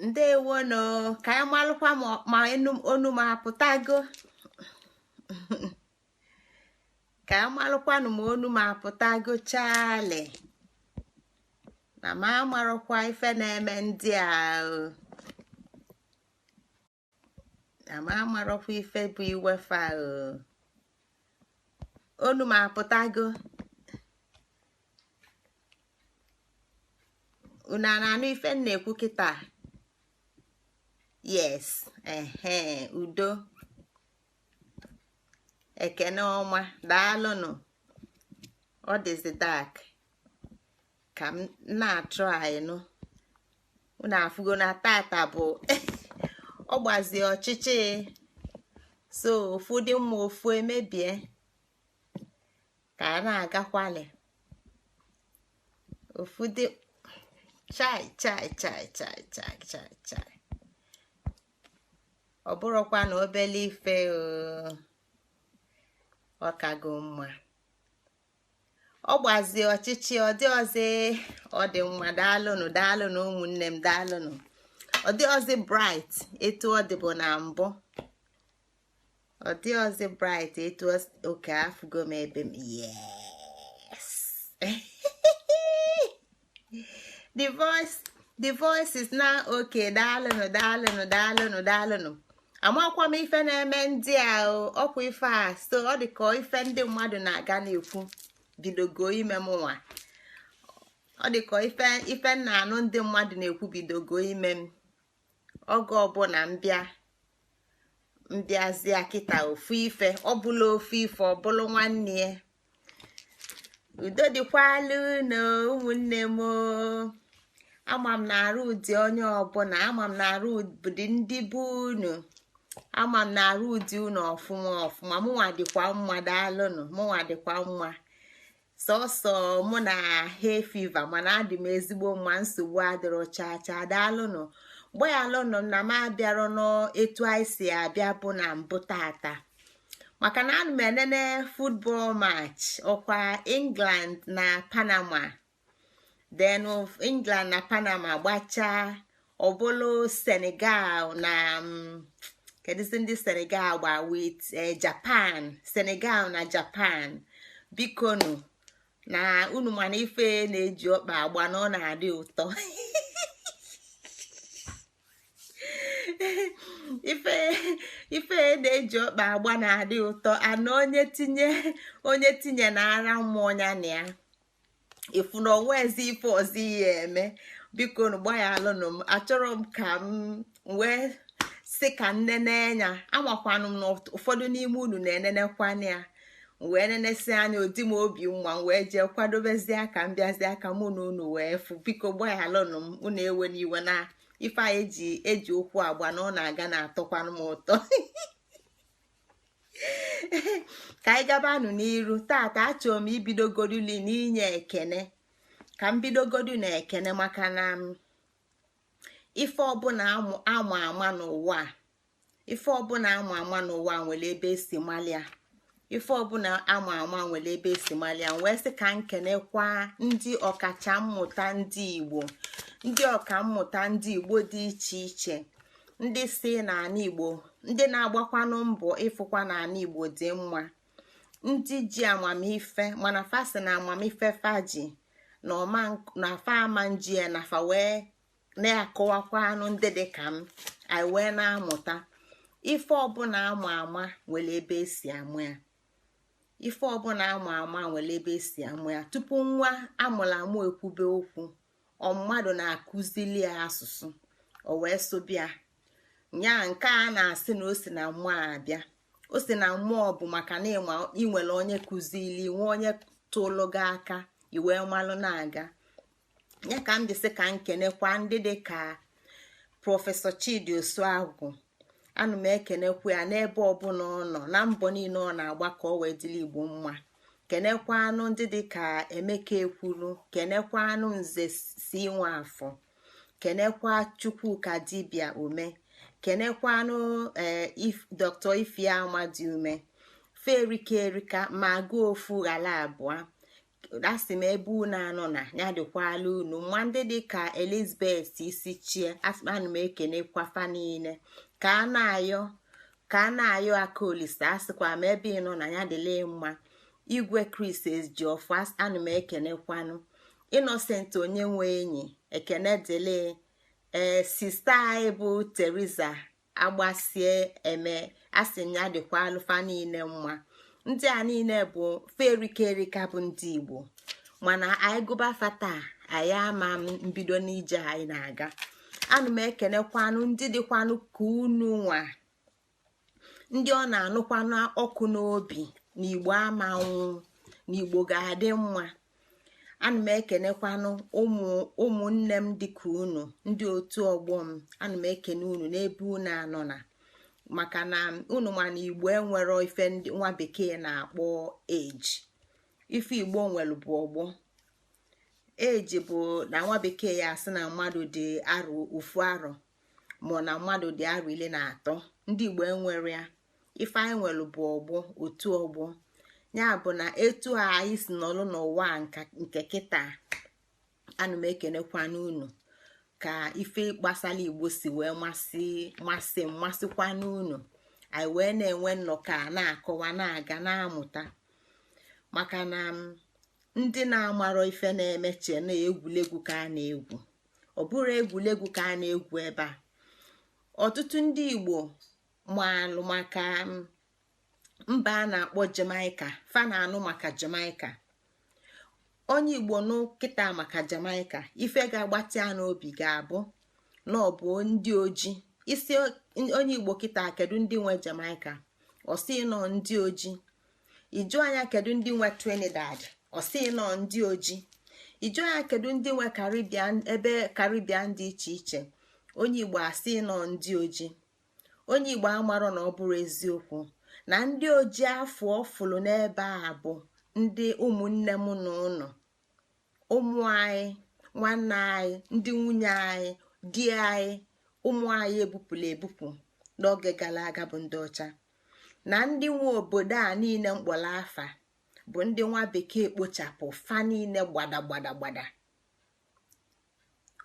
Ndewonu. Ka anyị malụkwa ma onu m apụtago. Ka anyị malụkwanụ ma onu m apụtago. Chali na m amarụkwa ife na-eme ndị a, na m amarọkwa ife bụ iwefa. Onu m apụtago? Unu a na-anụ ife m na-ekwu kịta? Yes, ehe, udo, ekene ọma, daalụnụ. Ọ dịzi dark ka m na-atry nụ. Unu afụgo na tata bụ ọ gbazi ọchịchị, so ofu dị mma, ofu emebie. Ka a na-agakwali ofu dị. Chai chai chai chai chai chai chai, ọ bụrụkwa na obele ife, ọ kago mma. Ọ gbazi ọchịchị, ọ dị ọzọ, ọ dị mma. Daalụnụ, daalụnụ ụmụnne m, daalụnụ. Ọ dị ọzọ bright etu ọ dịbụ na mbụ, ọ dị ọzọ bright etu. Okay, afụgo m ebe m. Yes, the voice is now okay. Daalụnụ, daalụnụ, daalụnụ, daalụnụ. Amakwa m ife na-eme ndị a. Ọkwa ife a, so ọ dị ka ife ndị mmadụ na-aga na-ekwu bidogo ime m nwa. Ọ dị ka ife na-anụ ndị mmadụ na-ekwu bidogo ime m. Oge ọbụla mbịa mbịazịa kịta, ofu ife ọbụla, ofu ife ọbụla nwanne ya. Udo dịkwala unu, ụmụnne m. Ama m na arụ ụdị onye ọbụla, ama m na arụ ụdị ndị bụ unu, ama m na arụ ụdị unu ọfụma ọfụma. Mụnwa dịkwa mma, daalụnụ. Mụnwa dịkwa mma, sọsọ mụ na hay fever, mana adị m ezigbo mma, nsogbu adịrọ chaa chaa. Daalụnụ, gbanyalụnụ na m abịarọ n'etu anyị si abịa bụ na mbụ tata, maka na ana m enene football match, ọkwa England na Panama. Then England na Panama gbachaa, ọbụlụ Senegal na kedụzi ndị Senegal gba with Japan. Senegal na Japan. Bikonu na unu mana ife na-eji ọkpa agba na ọ na-adị ụtọ. Ife na-eji ọkpa agba na-adị ụtọ. Ana onye tinye na ara mmụọ ya na ya ifu na onwezi ife ọzọ ihe eme. Biko nu gbaghalụnụ m, achọrọ m ka m wee sị ka nnene anya. Amakwanụ m na ụfọdụ n'ime unu na-enenekwana ya. Wee nenesi anya, odi m obi nwa m wee jee kwadobezie ka m bịazie ka mụ na unu wee fụ. Biko gbaghalụnụ m, unu ewe n'iwe na ife anyị eji ụkwụ agba na ọ na-aga na-atọkwanụ m ụtọ. Ka anyị gabanụ n'iru. Tata achọrọ m ibidogoduli n'inye ekene. Ka m bidogodu na ekene, maka na ife ọbụla ama ama n'ụwa, ife ọbụla ama ama n'ụwa nwere ebe esi malịa. Ife ọbụla ama ama nwere ebe esi malịa. Wee sị ka nkenekwa ndị ọkacha mmụta ndị Igbo, ndị ọka mmụta ndị Igbo dị iche iche, ndị si n'ala Igbo, ndị na-agbakwanụ mbọ ịfụkwa n'ala Igbo dị mma, ndị ji amamife, mana fa sị na amamife fa ji na fa ama nji ya na fa wee na-akọwakwa anụ ndị dị ka m, anyị wee na-amụta. Ife ọbụla ama ama nwere ebe esi amụ ya. Ife ọbụla ama ama nwere ebe esi amụ ya. Tupu nwa amụrụ amụ ekwube okwu, ọ mmadụ na-akụzili ya asụsụ, o wee sụbịa nya. Nke a na-asị na o si na mmụọ abịa, o si na mmụọ bụ maka na ịnwere onye kụzili, nwe onye tụlụ gị aka, iwee malụ na-aga ya. Ka m ji sị ka m kenekwa ndị dị ka Prọfesọ Chidi Osuagwu. Ana m ekenekwa ya n'ebe ọbụla ọ nọ na mbọ niile ọ na-agba ka ọ wee dịrị Igbo mma. Kenekwa anụ ndị dị ka Emeka Ekwuru, kenekwa anụ Nze si Nwafọ, kenekwa Chukwuka Dibịa Ume, kenekwa anụ ee Dr. Ifeamadi Ume, ferika erika ma gụọ ofu ghara abụọ. Asị m, ebe unu anọ na ya dịkwala unu nwa. Ndị dịka Elizabeth isi chie, ana m ekenekwa fa niile. Ka a na-ayọ, ka a na-ayọ aka Olise, asịkwa m, ebe ị nọ na ya dịle mma. Igwe Chris Ejiọfọ, ana m ekenekwanụ. Innocent onye nwe enyi, ekene dịle. Ee, sister anyị bụ Teresa Agbasie eme, asị m ya dịkwa alụfa niile mma. Ndị a niile bụ ferika bụ ndị Igbo, mana anyị gụba afa taa, anyị ama mbido n'ije anyị na-aga. Ana m ekenekwanụ ndị dịkwanụ ka unu nwa, ndị ọ na-anụkwanụ ọkụ n'obi na Igbo amanwụ, na Igbo ga-adị mma. Ana m ekenekwanụ ụmụ ụmụnne m dịka unu, ndị otu ọgbọ m. Ana m ekene unu n'ebe unu anọ na, maka na unu ma na Igbo enwero ife ndị nwa bekee na-akpọ age. Ife Igbo nwere bụ ọgbọ. Age bụ na nwa bekee ya asị na mmadụ dị arọ ofu arọ, ma na mmadụ dị arọ 13. Ndị Igbo enwere ya. Ife anyị nwere bụ ọgbọ, otu ọgbọ. Ya bụ na etu a anyị si nọrọ n'ụwa nke kịta, ana m ekenekwa n'unu ka ife gbasara Igbo si wee masị masị m, masịkwa n'unu. Anyị wee na-enwe nnọkọ a, na-akọwa, na-aga, na-amụta, maka na ndị na-amarọ ife na-emeche na egwuregwu ka a na-egwu. Ọ bụrụ egwuregwu ka a na-egwu ebe a, ọtụtụ ndị Igbo maalụ maka mba a na-akpọ Jamaica. Fa na-anụ maka Jamaica. Onye Igbo nụ kịta maka Jamaica, ife ga-agbatị ya n'obi ga-abụ na ọ bụ ndị ojii. Isi onye Igbo kịta, kedu ndị nwe Jamaica? Ọsị nọ ndị ojii. Iju anya, kedu ndị nwe Trinidad? Ọsị nọ ndị ojii. Iju anya, kedu ndị nwe Caribbean, ebe Caribbean dị iche iche? Onye Igbo asị nọ ndị ojii. Onye Igbo amarọ na ọ bụrụ eziokwu na ndị ojii afọ ọfụlụ n'ebe a bụ ndị ụmụnne m na ụnọ, ụmụ anyị, nwanne anyị, ndị nwunye anyị, di anyị, ụmụ anyị ebupụla ebupụ n'oge gara aga bụ ndị ọcha. Na ndị nwe obodo a niile mkpọrọ afa bụ ndị nwa bekee kpochapụ fa niile gbada gbada gbada,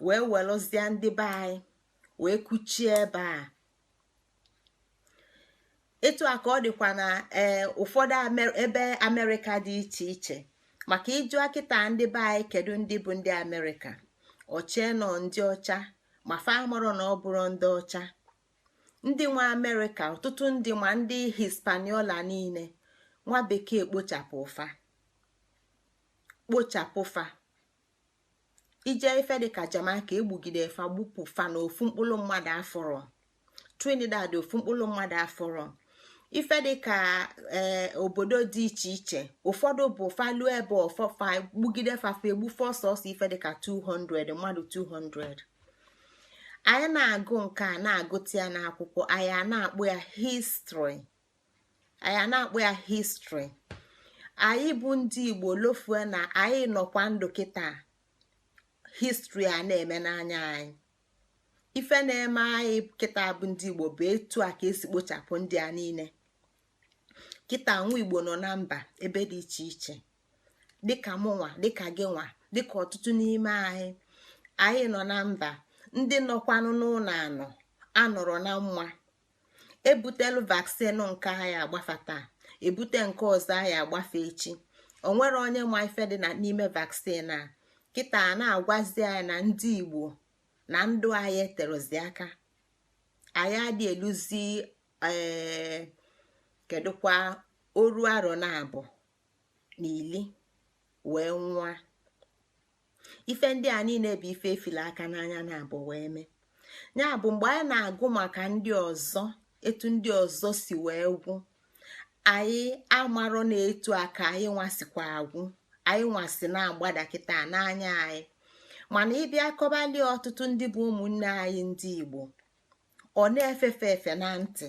wee welụzie ndị be anyị wee kuchie ebe a. Etu a ka ọ dịkwa na ee ụfọdụ ebe Amerịka dị iche iche. Maka ịjụ akịta ndị be anyị, kedu ndị bụ ndị Amerịka? Ọchie nọ ndị ọcha, ma fa amarọ na ọ bụrụ ndị ọcha ndị nwe Amerịka. Ọtụtụ ndị ma ndị Hispaniola niile, nwa bekee kpochapụ fa, kpochapụ fa. Ije ife dịka Jamaica, egbugide fa, gbupụ fa na ofu mkpụrụ mmadụ afọrọ. Trinidad, ofu mkpụrụ mmadụ afọrọ. Ife dịka ee obodo dị iche iche, ụfọdụ bụ faluo ebe ọfọfa gbugide fafa, egbufe ọsọsọ ife dịka 200 mmadụ, 200. Anyị na-agụ nke a, na-agụta ya n'akwụkwọ, anyị a na-akpụ ya history, anyị a na-akpụ ya history. Anyị bụ ndị Igbo lofue na anyị nọkwa ndụ kịta, history a na-eme n'anya anyị. Ife na-eme anyị kịta bụ ndị Igbo bụ etu a ka esi kpochapụ ndị a niile. Kịta nwa Igbo nọ na mba ebe dị iche iche, dịka mụnwa, dịka gị nwa, dịka ọtụtụ n'ime anyị. Anyị nọ na mba, ndị nọkwanụ n'ụlọ anọ anọrọ na mma. Ebutelu vaccine nke anyị agbafata, ebute nke ọzọ anyị agbafe echi. O nwere onye ma ife dị n'ime vaccine a. Kịta a na-agwazi anyị na ndị Igbo na ndụ anyị eterozi aka, anyị adị eluzi. Ee, kedụkwa oru arọ na abụ na ili wee nwa. Ife ndị a niile bụ ife efila aka n'anya na abụ wee mee. Ya bụ, mgbe anyị na-agụ maka ndị ọzọ, etu ndị ọzọ si wee gwụ, anyị amarọ na etu a ka anyị nwasikwa agwụ, anyị nwasị na-agbada kịta n'anya anyị. Mana ịbịa kọbali ọtụtụ ndị bụ ụmụnne anyị ndị Igbo, ọ na-efefe efe na ntị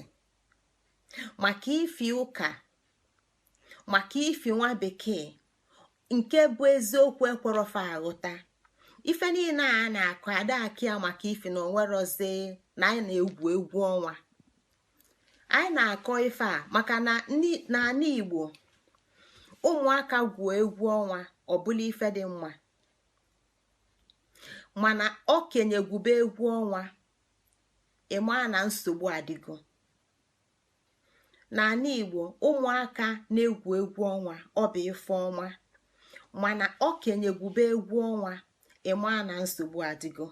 maka ifi ụka, maka ifi nwa bekee. Nke bụ eziokwu, ekwerofa aghọta ife niile a na-akọ adaki ya, maka ifi na onwerozi na anyị na-egwu egwu ọnwa. Anyị na-akọ ife a maka na n'ala Igbo, ụmụaka gwuo egwu ọnwa, Ọ bụla ife dị mma, mana okenye gwube egwu ọnwa, ịma na nsogbu adịgo. N'ala Igbo, ụmụaka na-egwu egwu ọnwa, ọ bụ ife ọma, mana okenye gwube egwu ọnwa, ịma na nsogbu adịgo.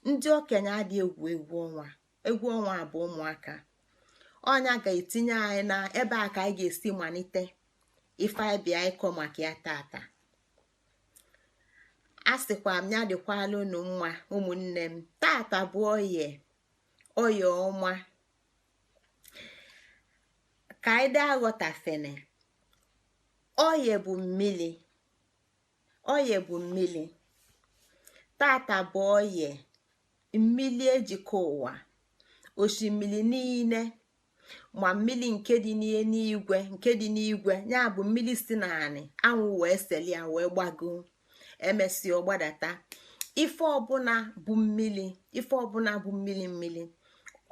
Ndị okenye adị egwu egwu ọnwa. Egwu ọnwa bụ ụmụaka. Ọnya ga-etinye anyị na ebe a ka anyị ga-esi malite ife anyị bịa ịkọ maka ya tata. A sịkwa m ya dịkwala unu mma, ụmụnne m. Tata bụ Oye, Oye ọma. Ka anyị daa aghọtafene, oye bụ mmili, oye bụ mmili. Tata bụ Oye, mmili ejikọ ụwa, osimiri niile, ma mmili nke dị n'eluigwe, nke dị n'igwe, ya bụ mmili si naanị anwụ wee selia wee gbago, emesịa ọgbadata. Ife ọbụla bụ mmili, ife ọbụla bụ mmili mmili,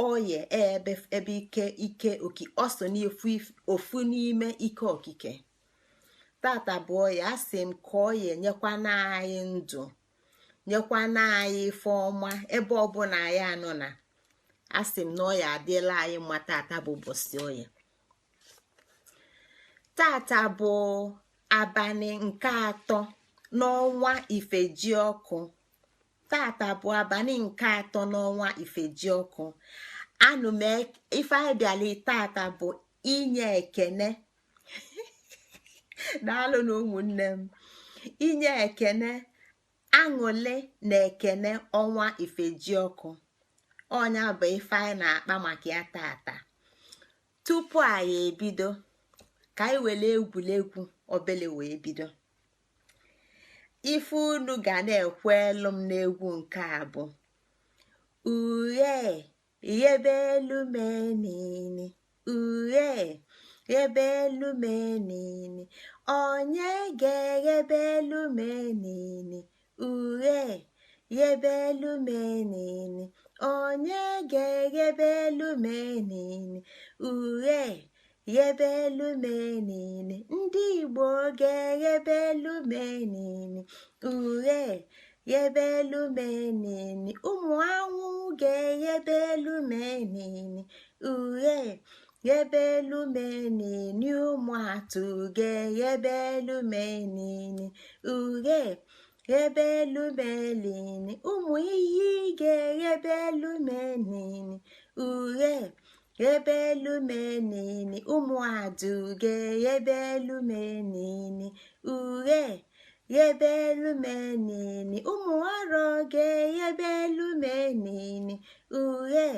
oye ebe ebe ike ike oki ọsọ n'ofu ofu n'ime ike okike. Tata bụ Oye. Asị m ka oye nyekwana anyị ndụ, nyekwana anyị ife ọma ebe ọbụla anyị anọ na. Asị m na ọya adịla anyị mma. Tata bụ ụbọchị Oye. Tata bụ abalị nke atọ n'ọnwa Ifejiọkụ. Tata bụ abalị nke atọ n'ọnwa Ifejiọkụ. Anụ m ife anyị bịala tata bụ inye ekene. Daalụ na ụmụnne m. Inye ekene, aṅụle na ekene ọnwa Ifejiọkụ. Ọnya bụ ife anyị na-akpa maka ya tata. Tupu anyị ebido, ka anyị were egwuregwu obele wee bido. Ife unu ga na-ekwe elu m n'egwu nke a bụ: "Uhie ghebe elu menini, uhie ghebe elu menini, onye ga-eghebe elu menini? Uhie ghebe elu menini, onye ga-eghebe elu menini? Uhie ghebe elu menini, ndị Igbo ga-eghebe elu menini. Uhie ghebe elu menini, ụmụ anwụ ga-eghebe elu menini. Uhie ghebe elu menini, ụmụ atụ ga-eghebe elu menini. Uhie ghebe elu menini, ụmụ iyi ga-eghebe elu menini. Uhie ghebe elu menini, ụmụ adụ ga-eghebe elu menini. Uhie ghebe elu menini, ụmụ arọ ga-eghebe elu menini. Uhie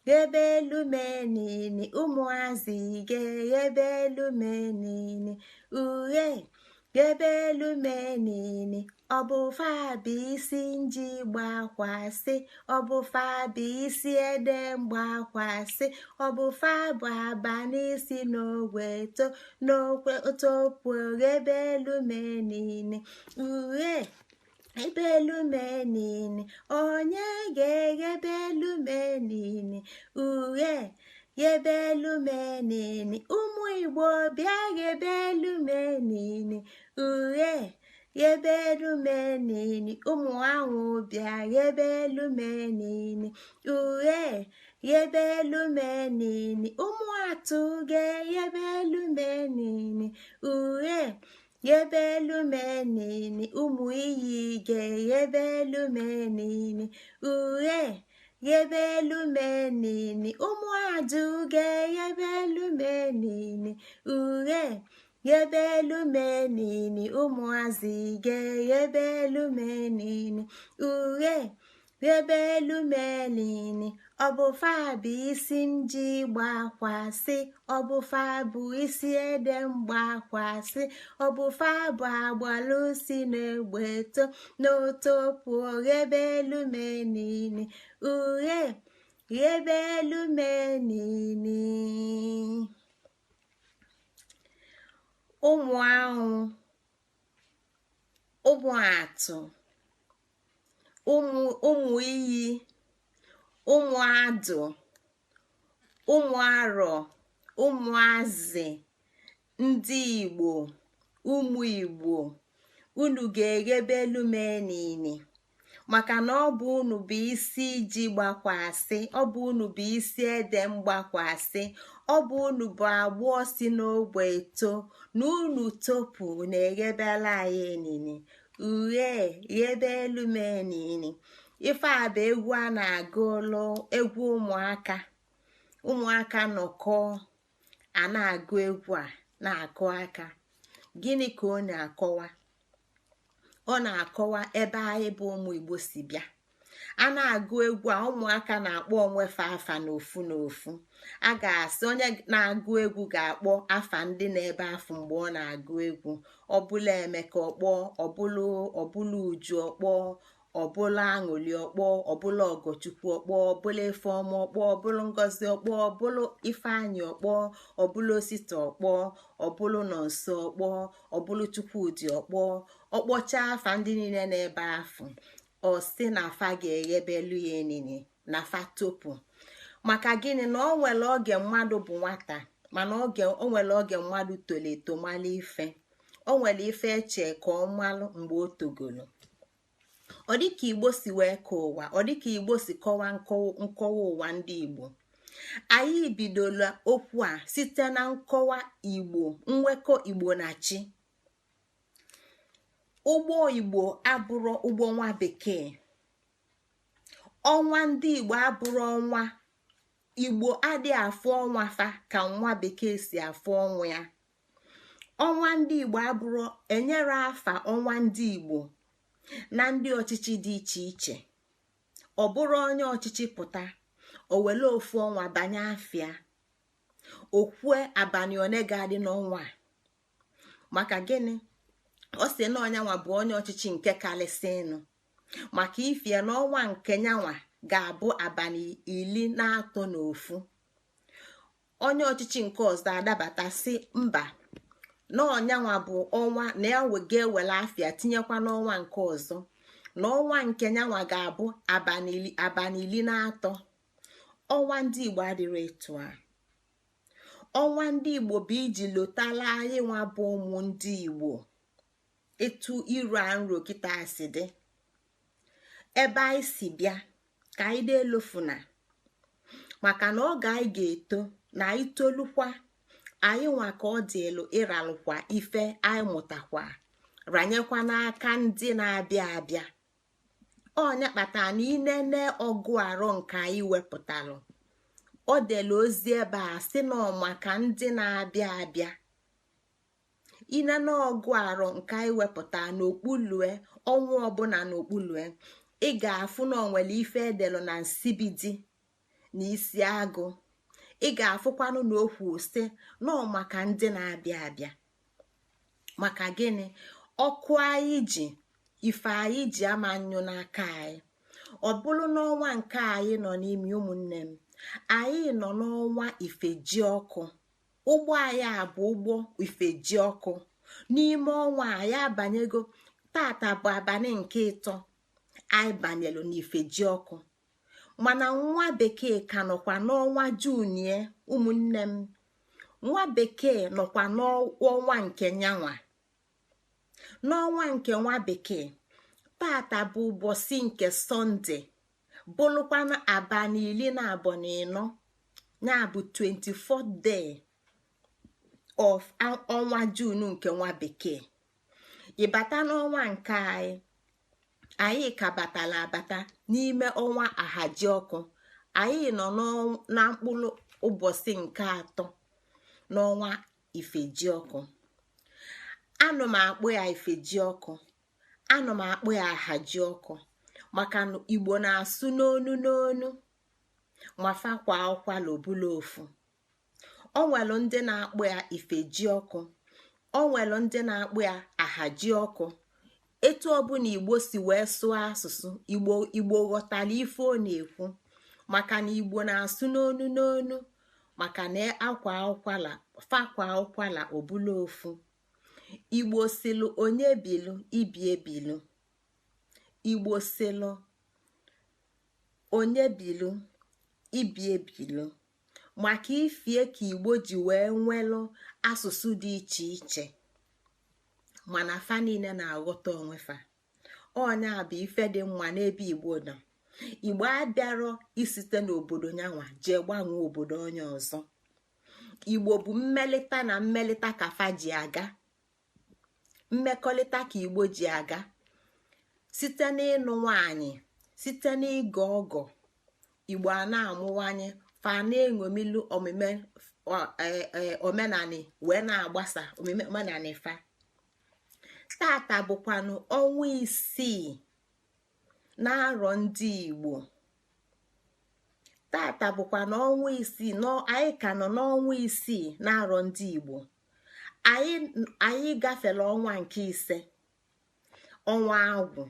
ghebe elu menini, ụmụazị ga-eghebe elu menini. Uhie ghebe elu menini, ọ bụ fa bụ isi nji gbakwasị, ọ bụ fa bụ isi ede mgbakwasị, ọ bụ fa bụ aba n'isi n'ogwe to n'okwe topu. Ghebe elu menini, uhie ebe elu menini, onye ga-eghebe elu menini? Uhie ghebe elu menini, ụmụ Igbo bịa ghebe elu menini. Uhie ghebe elu menini, ụmụ anwụ bịa ghebe elu menini. Uhie ghebe elu menini, ụmụ atụ ga-eghebe elu menini. Uhie ghebe elu menini, ụmụ iyi ga-eghebe elu menini. Uhie ghebe elu menini, ụmụ adụ ga-eghebe elu menini. Uhie ghebe elu menini, ụmụazị ga-eghebe elu menini. Uhie ghebe elu menini, ọ bụ fa bụ isi m ji gbakwasị, ọ bụ fa bụ isi ede mgbakwasị, ọ bụ fa bụ agbalụ si n'egbe to n'otopu. Ghebe elu menini, uhie ghebe elu menini. Ụmụ anwụ, ụmụ atụ, ụmụ iyi, ụmụ adụ, ụmụ arọ, ụmụazị, ndị Igbo, ụmụ Igbo, Unu ga-eghebe elu m enini, maka na ọ bụ unu bụ isi ji gbakwasị, ọ bụ unu bụ isi ede mgbakwasị, ọ bụ unu bụ agbụọ si n'ogbe eto na unu topu na-eghebela anyị enini. Uhie, ghebe elu m enini. Ife a bụ egwu a na-agụ ụlọ egwu ụmụaka. Ụmụaka nọkọ a na-agụ egwu a na-akụ aka. Gịnị ka ọ na-akọwa? Ọ na-akọwa ebe anyị bụ ụmụ Igbo si bịa. A na-agụ egwu a, ụmụaka na-akpọ onwefe afa n'ofu n'ofu. A ga-asị onye na-agụ egwu ga-akpọ afa ndị na-ebe afọ mgbe ọ na-agụ egwu. Ọbụla Emeka ọkpọ, ọbụla ọbụla Uju ọkpọ, ọbụla Aṅụli ọkpọ, ọbụla Ọgọchukwu ọkpọ, ọbụla Ifeọma ọkpọ, ọbụla Ngozi ọkpọ, ọbụla Ifeanyị ọkpọ, ọbụla Osita ọkpọ, ọbụla Nọnso ọkpọ, ọbụla Chukwudị ọkpọ. Ọkpọcha afa ndị niile na-ebe afọ, ọ sị na afa ga-eghebelu ya enini na fa topu. Maka gịnị? Na ọ nwere oge mmadụ bụ nwata, mana oge o nwere oge mmadụ toro eto mala ife. O nwere ife eche ka ọ malụ mgbe o togolo. Ọ dịka Igbo si wee ka ụwa, ọ dịka Igbo si kọwa nkọwa ụwa. Ndị Igbo anyị bidola okwu a site na nkọwa Igbo, nwekọ Igbo na chi. Ụgbọ Igbo abụrụ ụgbọ nwa bekee. Ọnwa ndị Igbo abụrụ ọnwa. Igbo adịghị afụ ọnwa fa ka nwa bekee si afụ ọnwa ya. Ọnwa ndị Igbo abụrụ enyere afa ọnwa ndị Igbo na ndị ọchịchị dị iche iche. Ọ bụrụ onye ọchịchị pụta, o were ofu ọnwa banye afịa, okwue abalị one ga-adị n'ọnwa a. Maka gịnị? Ọ sị na ọnyanwa bụ onye ọchịchị nke kalịsịnụ, maka ifie n'ọnwa nke nyanwa ga-abụ abalị 31. Onye ọchịchị nke ọzọ adabata si mba, na ọnyanwa bụ ọnwa na ya ga-ewere afịa tinyekwa n'ọnwa nke ọzọ, na ọnwa nke nyanwa ga-abụ abalị 13. Ọnwa ndị Igbo adịrị etu a. Ọnwa ndị Igbo bụ iji lotala anyị nwa bụ ụmụ ndị Igbo etu iru a nro kịta si dị, ebe anyị si bịa, ka anyị na-elofuna, maka na oge anyị ga-eto na anyị tolukwa, anyị nwa ka ọ dị elu ịralụkwa ife anyị mụtakwa ranyekwa n'aka ndị na-abịa abịa. Ọnya kpatara na inene ọgụ arọ nke anyị wepụtalụ, ọ dere ozi ebe a sị na maka ndị na-abịa abịa. Inene ọgụ arọ nke anyị wepụta n'okpulue, ọnwa ọbụla n'okpulue, ị ga-afụ na onwere ife edelu na nsibidi na isi agụ. Ị ga-afụkwanụ na okwu sị nọọ maka ndị na-abịa abịa. Maka gịnị? Ọkụ anyị ji, ife anyị ji ama nyụ n'aka anyị. Ọ bụrụ n'ọnwa nke anyị nọ n'ime, ụmụnne m, anyị nọ n'ọnwa ifeji ọkụ. Ụgbọ anyị a bụ ụgbọ ifeji ọkụ. N'ime ọnwa anyị abanyego. Tata bụ abalị nke ịtọ anyị banyelu n'ifeji ọkụ, mana nwa bekee ka nọkwa n'ọnwa Junie. Ụmụnne m, nwa bekee nọkwa n'ọnwa nke nyanwa, n'ọnwa nke nwa bekee. Tata bụ ụbọchị nke Sọnde, bụrụkwana abalị 24, ya bụ 24th day of ọnwa Jun nke nwa bekee. Ịbata n'ọnwa nke anyị, anyị ka batala abata n'ime ọnwa ahaji ọkụ. Anyị nọ na mkpụrụ ụbọchị nke atọ n'ọnwa ifeji ọkụ. Anụ m akpụ ya ifeji ọkụ, anụ m akpụ ya ahaji ọkụ, maka na Igbo na-asụ n'onu n'onu ma fakwa ụkwala obula ofu. O nwelu ndị na-akpụ ya ifeji ọkụ, o nwelu ndị na-akpụ ya ahaji ọkụ. Etu ọbụla Igbo si wee sụọ asụsụ Igbo, Igbo ghọtara ife ọ na-ekwu, maka na Igbo na-asụ n'onu n'onu, maka na akwa ụkwala fakwa ụkwala obula ofu. Igbo silu onye bilu ibi ebilu. Igbo silu onye bilu ibi ebilu, maka ifie ka Igbo ji wee nwelụ asụsụ dị iche iche. Mana fa niile na-aghọta onwe fa. Ọnya bụ ife dị mma n'ebe Igbo nọ. Igbo abịarọ isite n'obodo nyanwa jee gbanwee obodo onye ọzọ. Igbo bụ mmelita na mmelita ka fa ji aga, mmekọrịta ka Igbo ji aga, site n'ịnụ nwanyị, site n'ịgọ ọgọ. Igbo a na-amụwanye, fa na-eṅomilu omume omenani wee na-agbasa omume omenani fa. Tata bụkwanụ ọnwa 6 na-arọ ndị Igbo. Tata bụkwa n'ọnwa 6, anyị ka nọ n'ọnwa 6 na-arọ ndị Igbo. Anyị gafere ọnwa nke 5, ọnwa agwụ.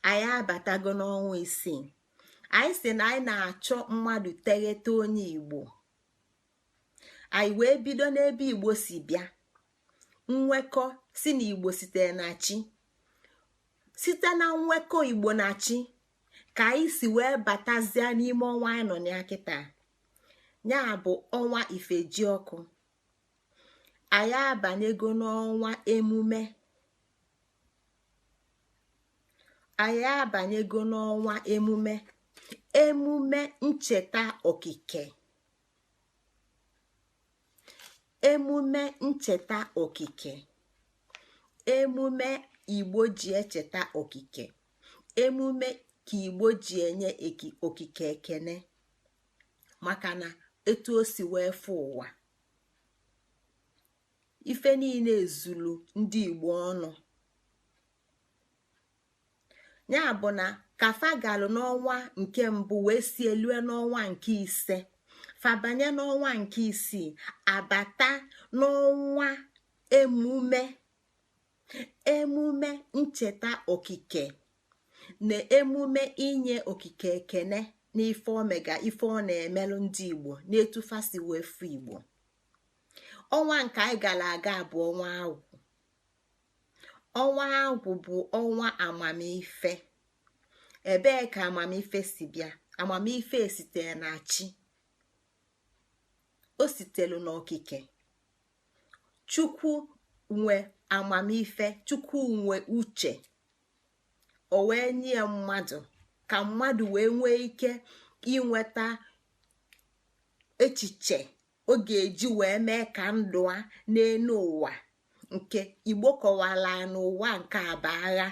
Anyị abatago n'ọnwa 6. Anyị si na anyị na-achọ mmadụ teghete onye Igbo. Anyị wee bido n'ebe Igbo si bịa, nwekọ si na Igbo sitere na chi. Site na nwekọ Igbo na chi ka anyị si wee batazie n'ime ọnwa anyị nọ na kịta, ya bụ ọnwa Ifejiọkụ. Anyị abanyego n'ọnwa emume. Anyị abanyego n'ọnwa emume, emume ncheta okike, emume ncheta okike, emume Igbo ji echeta okike, emume ka Igbo ji enye okike ekene maka na etu o si wee fụ ụwa. Ife niile ezulu ndị Igbo ọnụ. Ya bụ na ka fa galụ n'ọnwa nke mbụ wee si elue n'ọnwa nke 5, fa banye n'ọnwa nke 6, abata n'ọnwa emume, emume ncheta okike na emume inye okike ekene n'ife omega, ife ọ na-emelụ ndị Igbo n'etu fa si wee fụ Igbo. Ọnwa nke anyị gara aga bụ ọnwa agwụ. Ọnwa agwụ bụ ọnwa amamife. Ebee ka amamife si bịa? Amamife sitere na chi, o sitelu n'okike. Chukwu nwe amamife, Chukwu nwe uche, o wee nye mmadụ ka mmadụ wee nwee ike inweta echiche ọ ga-eji wee mee ka ndụ a n'elu ụwa nke Igbo kọwara n'ụwa nke a bụ agha,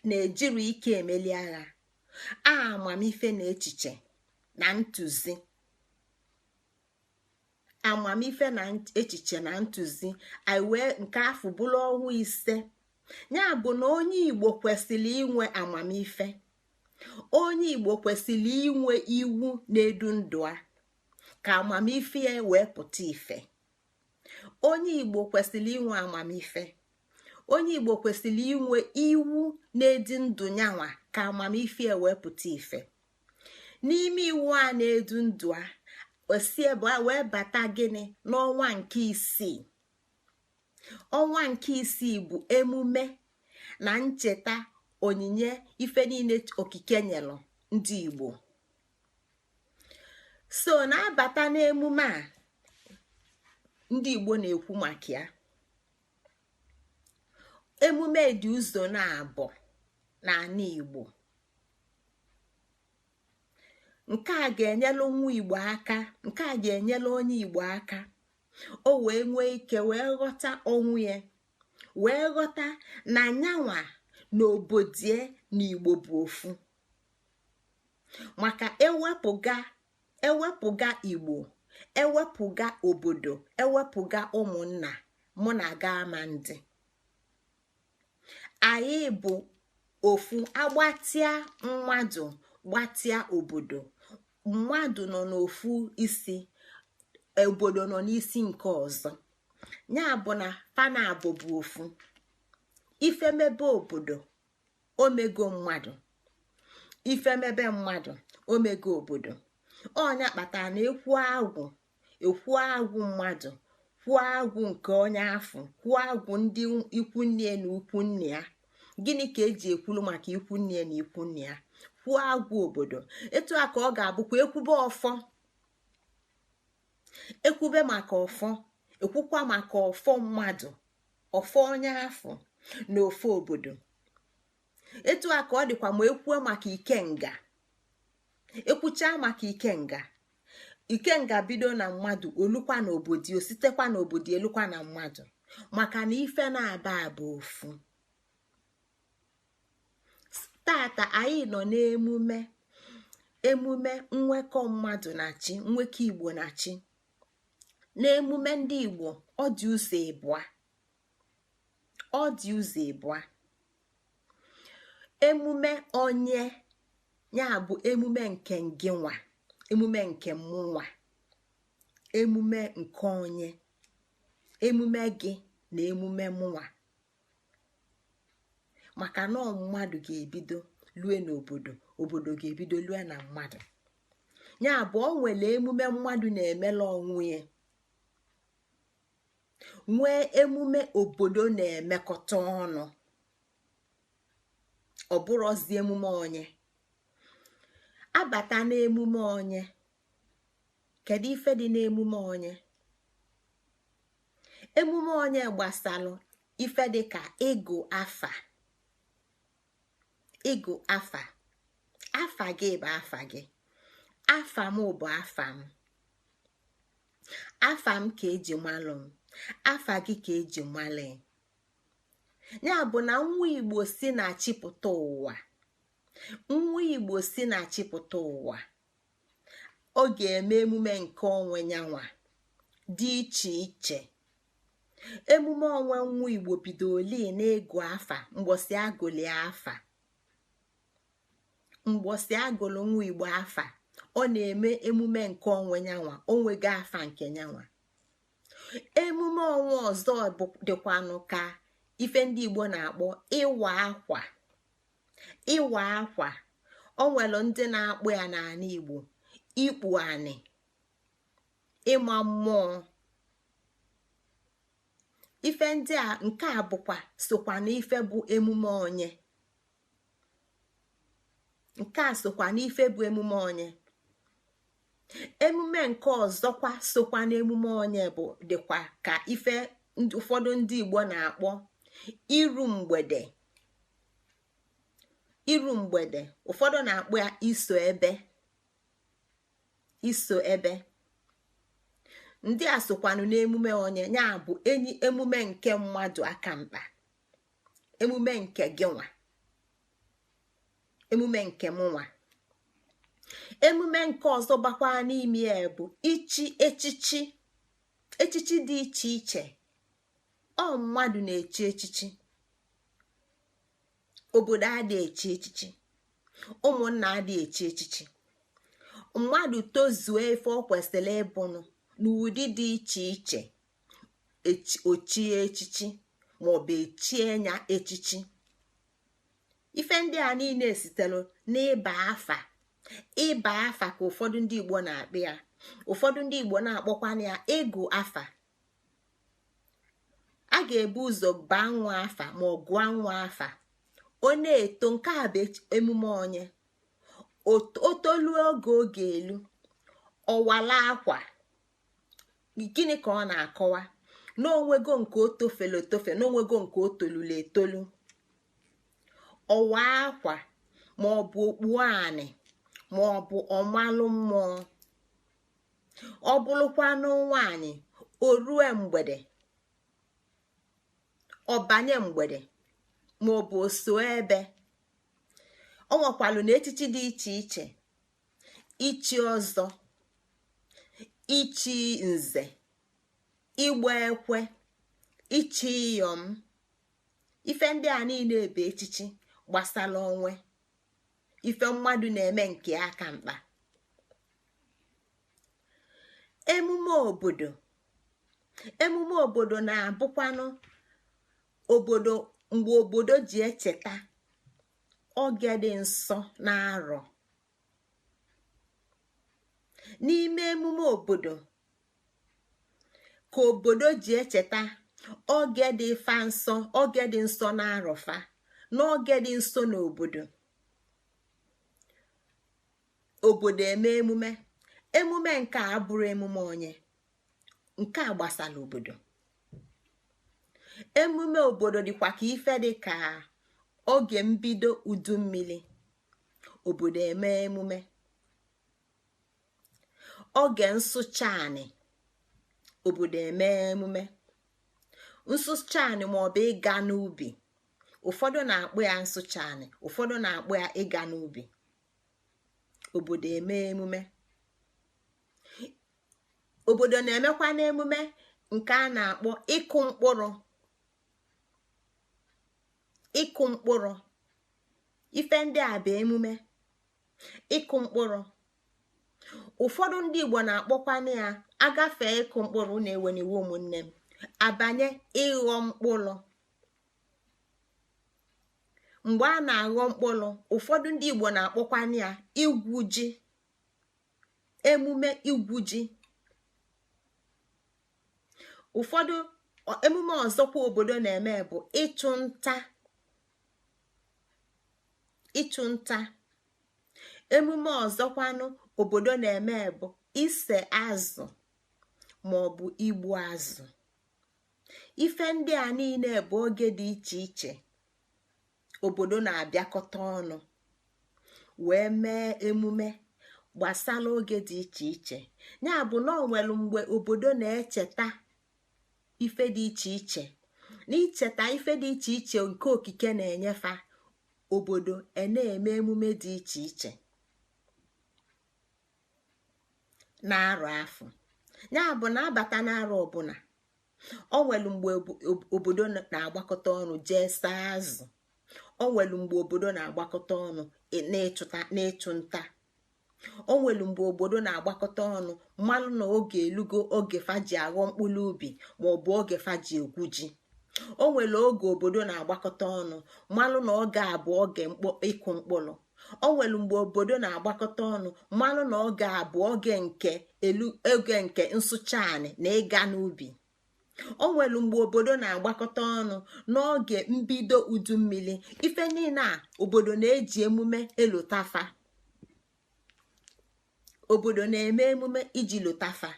na-ejiri ike emeli agha. Amamife na echiche na ntụzi, amamife na echiche na ntụzi anyị wee nke afọ bụrụ ọnwa 5. Ya bụ na onye Igbo kwesịrị inwe amamife, onye Igbo kwesịrị inwe iwu na-edu ndụ a ka amamife ya wee pụta ife. Onye Igbo kwesịrị inwe amamife, onye Igbo kwesịrị inwe iwu na-edu ndụ nyanwa ka amamife ya wee pụta ife. N'ime iwu a na-edu ndụ a, osi ebe a wee bata gịnị n'ọnwa nke 6. Ọnwa nke 6 bụ emume na ncheta onyinye ife niile okike nyelụ ndị Igbo. So na-abata n'emume a ndị Igbo na-ekwu maka ya. Emume dị ụzọ na-abụ n'ala Igbo. Nke a ga-enyelu nwa Igbo aka, nke a ga-enyelu onye Igbo aka o wee nwee ike wee ghọta onwe ya, wee ghọta na nyanwa na obodie na Igbo bụ ofu. Maka ewepụga Igbo, ewepụga obodo, ewepụga ụmụnna, mụ na ga ama ndị anyị bụ ofu. Agbatịa mmadụ, gbatịa obodo, mmadụ nọ n'ofu isi, obodo nọ n'isi nke ọzọ. Ya bụ na fana abụ bụ ofu. Ife mebe obodo, omego mmadụ. Ife mebe mmadụ, omego obodo. Ọnya kpatara na ekwu agwụ, ekwu agwụ mmadụ, kwuo agwụ nke onye afụ, kwuo agwụ ndị ikwu nne na ikwu nne ya. Gịnị ka eji ekwulu maka ikwu nne na ikwu nne ya? Kwuo agwụ obodo. Etu a ka ọ ga-abụkwa ekwube ọfọ, ekwube maka ọfọ, ekwukwa maka ọfọ mmadụ. Ofu onye afọ na ofu obodo. Etu a ka ọ dịkwa ma ekwuo maka ikenga. Ekwucha maka ikenga, ikenga bido na mmadụ, olukwa na obodo, ositekwa na obodo, elukwa na mmadụ, maka na ife na-aba bụ ofu. Tata anyị nọ n'emume, emume nwekọ mmadụ na chi, nwekọ Igbo na chi. N'emume ndị Igbo, ọ dị ụzọ ịbụa, ọ dị ụzọ ịbụa. Emume onye, ya bụ emume nke ngịnwa, emume nke mụnwa, emume nke onye, emume gị na emume mụnwa, maka na ọ mmadụ ga-ebido lue n'obodo, obodo ga-ebido lue na mmadụ. Ya bụ, ọ nwere emume mmadụ na-emela onwe ya, nwee emume obodo na-emekọta ọnụ. Ọ bụrụzi emume onye abata n'emume onye. Kedu ife dị n'emume onye? Emume onye gbasalụ ife dị ka ịgụ afa. Ịgụ afa, afa gị bụ afa gị, afa m bụ afa m. Afa m ka eji malụ m, afa gị ka eji malụ. Ya bụ na nwa Igbo si na chipụta ụwa, nwa Igbo si na chipụta ụwa, ọ ga-eme emume nke onwe nyanwa dị iche iche. Emume onwe nwa Igbo bido oli na-egu afa. Mgbọsị agụli afa, mgbọsị agụlụ nwa Igbo afa, ọ na-eme emume nke onwe nyanwa, onwego afa nke nyanwa. Emume onwe ọzọ dịkwanụ ka ife ndị Igbo na-akpọ ịwa akwa. Ịwa akwa, o nwere ndị na-akpụ ya n'ala Igbo ikpu anị, ịma mmụọ. Ife ndị a, nke a bụkwa sokwa na ife bụ emume onye. Nke a sokwa n'ife bụ emume onye. Emume nke ọzọkwa sokwa n'emume onye bụ dịkwa ka ife ụfọdụ ndị Igbo na-akpọ iru mgbede. Iru mgbede, ụfọdụ na-akpọ ya iso ebe. Iso ebe ndị a sokwanụ n'emume onye, ya bụ enyi emume nke mmadụ aka mkpa, emume nke gị nwa, emume nke m nwa. Emume nke ọzọ gbakwa n'ime ya bụ ichi echichi. Echichi dị iche iche. Ọ mmadụ na-echi echichi, obodo adị echi echichi, ụmụnna adị echi echichi. Mmadụ tozuo ife ọ kwesịrị ịbụnụ n'ụdị dị iche iche, ochie echichi maọbụ echie ya echichi. Ife ndị a niile sitere n'ịba afa. Ịba afa ka ụfọdụ ndị Igbo na-akpị ya, ụfọdụ ndị Igbo na-akpọkwana ya ịgụ afa. A ga-ebu ụzọ baa nwa afa ma ọ gụọ nwa afa, ọ na-eto. Nke a bụ emume onye. O toluo oge oge elu, ọwala akwa. Gịnị ka ọ na-akọwa? N'onwego nke o tofelu etofe, n'onwego nke o tolulu etolu. Ọwa akwa, ma ọ bụ okpu anị, ma ọ bụ ọmalụ mmụọ. Ọ bụrụkwanụ nwaanyị, o rue mgbede, ọbanye mgbede, ma ọ bụ oso ebe. Ọ nwekwalụ na echichi dị iche iche: ichi ọzọ, ichi nze, ịgba ekwe, ichi iyom. Ife ndị a niile bụ echichi gbasara onwe, ife mmadụ na-eme nke aka mkpa. Emume obodo, emume obodo na-abụkwanụ obodo mgbe obodo ji echeta oge dị nsọ na-arọ. N'ime emume obodo ka obodo ji echeta oge dị fa nsọ, oge dị nsọ na-arọfa, n'oge dị nso n'obodo. Obodo eme emume. Emume nke a bụrụ emume onye, nke a gbasara obodo. Emume obodo dịkwa ka ife dị ka oge mbido udu mmiri, obodo eme emume. Oge nsụcha anị, obodo eme emume nsụcha anị maọbụ ịga n'ubi. Ụfọdụ na-akpọ ya nsụcha anị, ụfọdụ na-akpọ ya ịga n'ubi. Obodo eme emume. Obodo na-emekwa n'emume nke a na-akpọ ịkụ mkpụrụ. Ịkụ mkpụrụ, ife ndị a bụ emume ịkụ mkpụrụ. Ụfọdụ ndị Igbo na-akpọkwana ya agafe ịkụ mkpụrụ na-ewe n'iwe, ụmụnne m, abanye ịghọ mkpụrụ. Mgbe a na-aghọ mkpụrụ, ụfọdụ ndị Igbo na-akpọkwana ya igwu ji, emume igwu ji. Ụfọdụ emume ọzọkwa obodo na-eme bụ ịchụ nta. Ịchụ nta. Emume ọzọkwanụ obodo na-eme bụ ise azụ maọbụ igbu azụ. Ife ndị a niile bụ oge dị iche iche obodo na-abịakọta ọnụ wee mee emume gbasara oge dị iche iche. Ya bụ na ọ nwere mgbe obodo na-echeta ife dị iche iche, na icheta ife dị iche iche nke okike na-enyefa obodo, e na-eme emume dị iche iche na-arụ afọ. Ya bụ na abata na-arụ ọbụla, o nwere mgbe obodo na-agbakọta ọnụ jee saa azụ. O nwere mgbe obodo na-agbakọta ọnụ n'ịchụ nta. O nwere mgbe obodo na-agbakọta ọnụ mmalụ na oge elugo oge fa ji aghọ mkpụrụ ubi maọbụ oge fa ji egwu ji. O nwere oge obodo na-agbakọta ọnụ mmalụ na oge a bụ oge ịkụ mkpụrụ. O nwere mgbe obodo na-agbakọta ọnụ mmalụ na oge a bụ oge nke elu, oge nke nsụcha anị na ịga n'ubi. O nwere mgbe obodo na-agbakọta ọnụ n'oge mbido udu mmiri. Ife niile a, obodo na-eji emume elotafa. Obodo na-eme emume iji lotafa.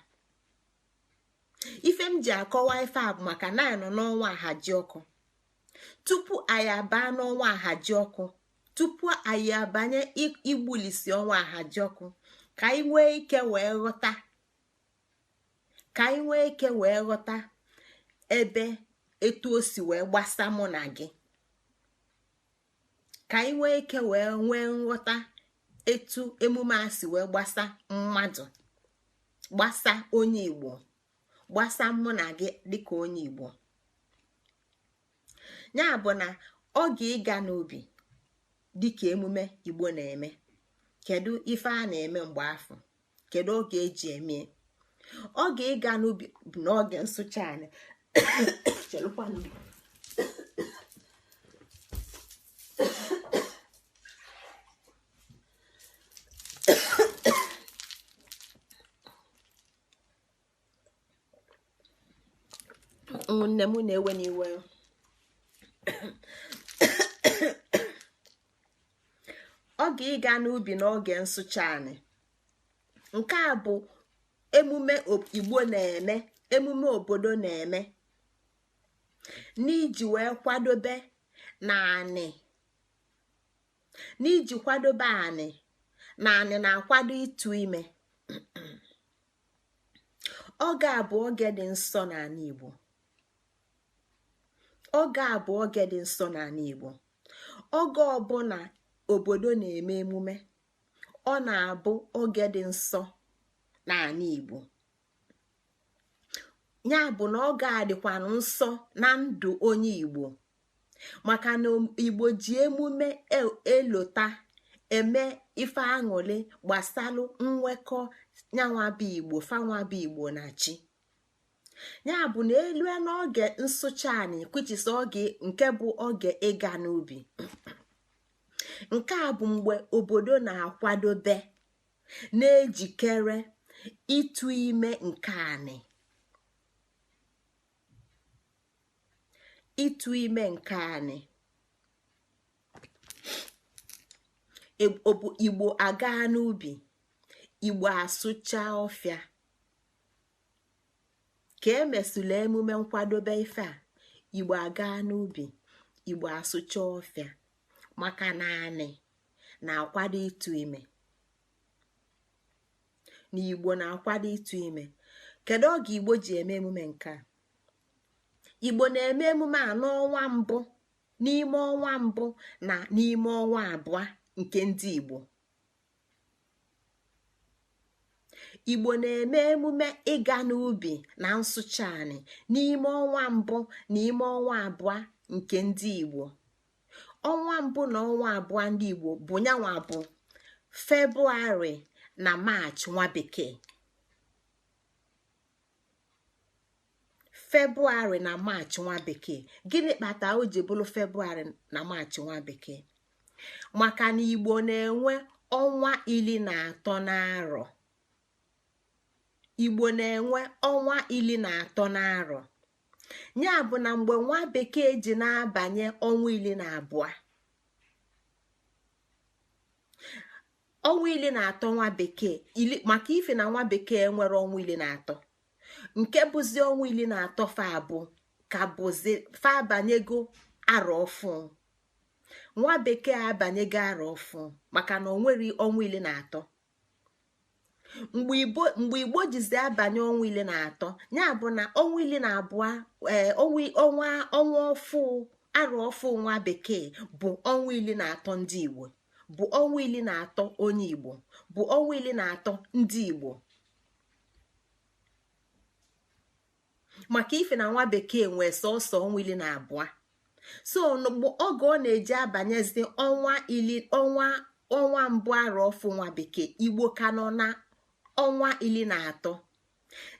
Ife m ji akọwa ife a bụ maka na anyị nọ n'ọnwa Ahajiọkụ. Tupu anyị abaa n'ọnwa Ahajiọkụ, tupu anyị abanye igbulisi ọnwa Ahajiọkụ, ka anyị nwee ike wee ghọta, ka anyị nwee ike wee ghọta ebe etu o si wee gbasa mụ na gị, ka anyị nwee ike wee nwee nghọta etu emume a si wee gbasa mmadụ, gbasa onye Igbo, gbasa mụ na gị dịka onye Igbo. Ya bụ na oge ịga n'ubi dịka emume Igbo na-eme, kedu ife a na-eme mgbe afọ? Kedu oge eji eme oge ịga n'ubi? Bụ n'oge nsụcha anyị. Chelụkwanụ. Ụmụnne m, na-ewe n'iwe. Oge ịga n'ubi n'oge nsụcha anị, nke a bụ emume Igbo na-eme, emume obodo na-eme n'iji wee kwadobe na anị, n'iji kwadobe anị na anị na-akwado ịtụ ime. Oge a bụ oge dị nsọ n'ala Igbo. Oge a bụ oge dị nsọ n'ala Igbo. Oge ọbụla obodo na-eme emume, ọ na-abụ oge dị nsọ n'ala Igbo. Ya bụ na oge a dịkwanụ nsọ na ndụ onye Igbo, maka na Igbo ji emume elota eme ife aṅụrị gbasalụ nwekọ nyanwa bụ Igbo, fanwa bụ Igbo na chi. Ya bụ na elue n'oge nsụcha anị, kwuchisi oge nke bụ oge ịga n'ubi, nke a bụ mgbe obodo na-akwadobe na-ejikere ịtụ ime nke anị, ịtụ ime nke anị. Igbo aga n'ubi, Igbo asụcha ọfịa. Ka emesịrị emume nkwadobe ife a, Igbo aga n'ubi, Igbo asụcha ọfịa, maka na anị na-akwado ịtụ ime, na Igbo na-akwado ịtụ ime. Kedu oge Igbo ji eme emume nke a? Igbo na-eme emume a n'ọnwa mbụ, n'ime ọnwa mbụ na n'ime ọnwa abụọ nke ndị Igbo. Igbo na-eme emume ịga n'ubi na nsụcha anị n'ime ọnwa mbụ na ime ọnwa abụọ nke ndị Igbo. Ọnwa mbụ na ọnwa abụọ ndị Igbo bụ nyanwa bụ Febụwarị na Maachị nwa bekee. Febụwarị na Maachị nwa bekee. Gịnị kpata o ji bụrụ Febụwarị na Maachị nwa bekee? Maka na Igbo na-enwe ọnwa 13 n'arọ. Igbo na-enwe ọnwa 13 n'arọ. Ya bụ na mgbe nwa bekee ji na-abanye ọnwa 12, ọnwa 13 nwa bekee, maka ife na nwa bekee nwere ọnwa 13, nke bụzi ọnwa 13 fa bụ ka bụzi fa abanyego arọ ọfụ. Nwa bekee abanyego arọ ọfụ maka na o nwere ọnwa 13. Mgbe Igbo jizi abanye ọnwa 13, ya bụ na ọnwa 12, ee, ọnwa ọnwa ọfụ arọ ọfụ nwa bekee bụ ọnwa 13 ndị Igbo, bụ ọnwa 13 onye Igbo, bụ ọnwa 13 ndị Igbo. Maka ife na nwa bekee nwee sọsọ ọnwa 12. So oge ọ na-eji abanyezi ọnwa ili ọnwa ọnwa mbụ arọ ọfụ nwa bekee, Igbo ka nọ na ọnwa 13.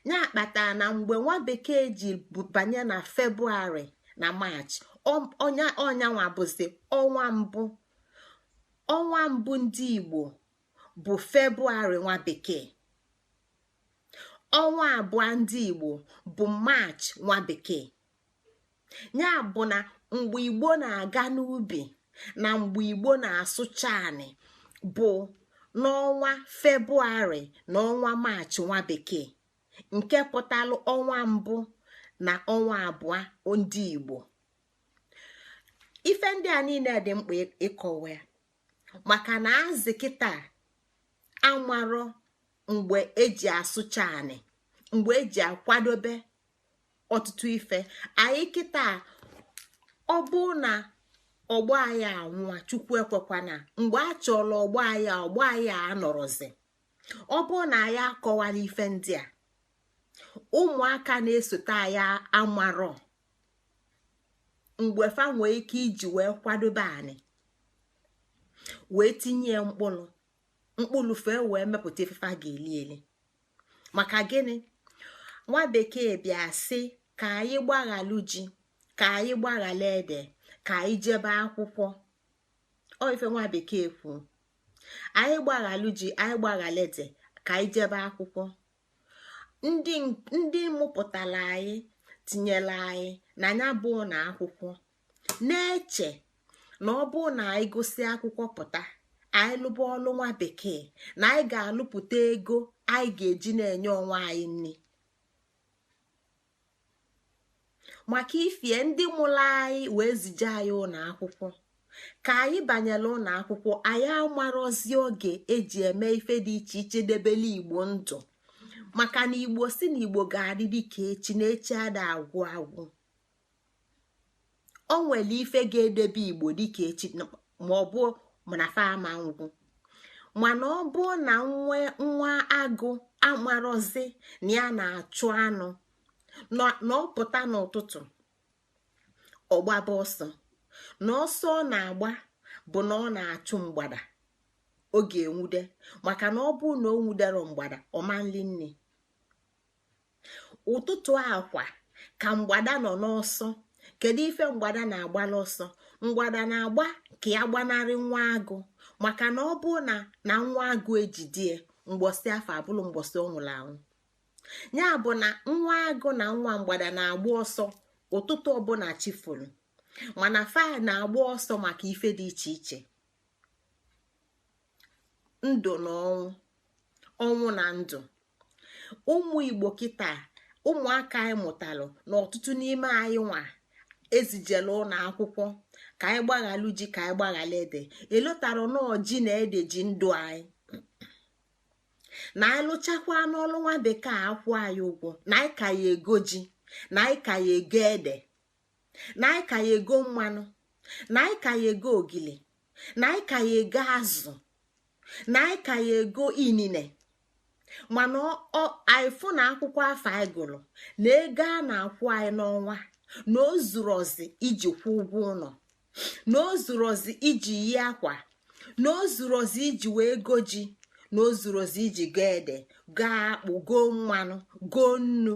Ya kpatara na mgbe nwa bekee ji banye na Febụwarị na Maachị, ọnyanwa bụzi ọnwa mbụ. Ọnwa mbụ ndị Igbo bụ Febụwarị nwa bekee. Ọnwa abụọ ndị Igbo bụ Maachị nwa bekee. Ya bụ na mgbe Igbo na-aga n'ubi na mgbe Igbo na-asụcha anị bụ n'ọnwa Febụwarị na ọnwa Maachị nwa bekee, nke pụtalụ ọnwa mbụ na ọnwa abụọ ndị Igbo. Ife ndị a niile dị mkpa ịkọwa ya, maka na azị kịta amarọ mgbe eji asụcha anị, mgbe eji akwadobe ọtụtụ ife. Anyị kịta, ọ bụ na ọgbọ anyị anwụa, Chukwu ekwekwana, mgbe a chọrọ ọgbọ anyị, ọgbọ anyị anọrọzi. Ọ bụ na anyị akọwala ife ndị a, ụmụaka na-esote anyị amarọ mgbe fa nwee ike iji wee kwadobe anị wee tinye mkpụrụ, mkpụrụ fee wee mepụta ife fa ga-eli eli. Maka gịnị? Nwa bekee bịa sị ka anyị gbaghalụ ji, ka anyị gbaghalụ ede, ka anyị jebe akwụkwọ. Ọ ife nwa bekee kwu, anyị gbaghalụ ji, anyị gbaghalụ ede, ka anyị jebe akwụkwọ. Ndị mụpụtara anyị tinyere anyị na ya bụ na akwụkwọ, na-eche na ọ bụ na anyị gụsị akwụkwọ pụta, anyị lụba ọlụ nwa bekee, na anyị ga-alụpụta ego anyị ga-eji na-enye onwe anyị nri. Maka ifie ndị mụrụ anyị wee zije anyị ụlọ akwụkwọ, ka anyị banyere ụlọ akwụkwọ, anyị amarọzi oge eji eme ife dị iche iche debele Igbo ndụ. Maka na Igbo si na Igbo ga-adị dịka echi, na echi ada agwụ agwụ. O nwere ife ga-edebe Igbo dịka echi, ma ọ bụ mana fa ama ngwụ. Mana ọ bụ na nwa agụ amarọzi na ya na-achụ anụ, na ọ pụta n'ụtụtụ ọ gbaba ọsọ, na ọsọ ọ na-agba bụ na ọ na-achụ mgbada ọ ga-enwude, maka na ọ bụ na o nwudero mgbada, ọ ma nli nni. Ụtụtụ akwa ka mgbada nọ n'ọsọ. Kedu ife mgbada na-agbala ọsọ? Mgbada na-agba ka ya gbanarị nwa agụ, maka na ọ bụ na nwa agụ ejidie mgbọsị afọ abụlụ mgbọsị ọ nwụrụ anwụ. Ya bụ na nwa agụ na nwa mgbada na-agba ọsọ ụtụtụ ọbụla chi furu, mana fa na-agba ọsọ maka ife dị iche iche, ndụ na ọnwụ, ọnwụ na ndụ. Ụmụ Igbo kịta, ụmụaka anyị mụtalụ na ọtụtụ n'ime anyị nwa Ezijela ụlọ akwụkwọ ka anyị gbaghalụ ji, ka anyị gbaghala ede. Elotara nọọ ji na ede ji ndụ anyị, na anyị lụchakwa n'ọlụ nwa bekee akwụ anyị ụgwọ, na anyị ka ya ego ji, na anyị ka ya ego ede, na anyị ka ya ego mmanụ, na anyị ka ya ego ogili, na anyị ka ya ego azụ, na anyị ka ya ego inine. Mana anyị fụ na akwụkwọ afọ anyị gụrụ na ego a na-akwụ anyị n'ọnwa na o zurozi iji kwụ ụgwọ ụlọ, na o zurozi iji yi akwa, na o zurozi iji wee go ji, na o zurozi iji goo ede, goo akpụ, goo mmanụ, goo nnu.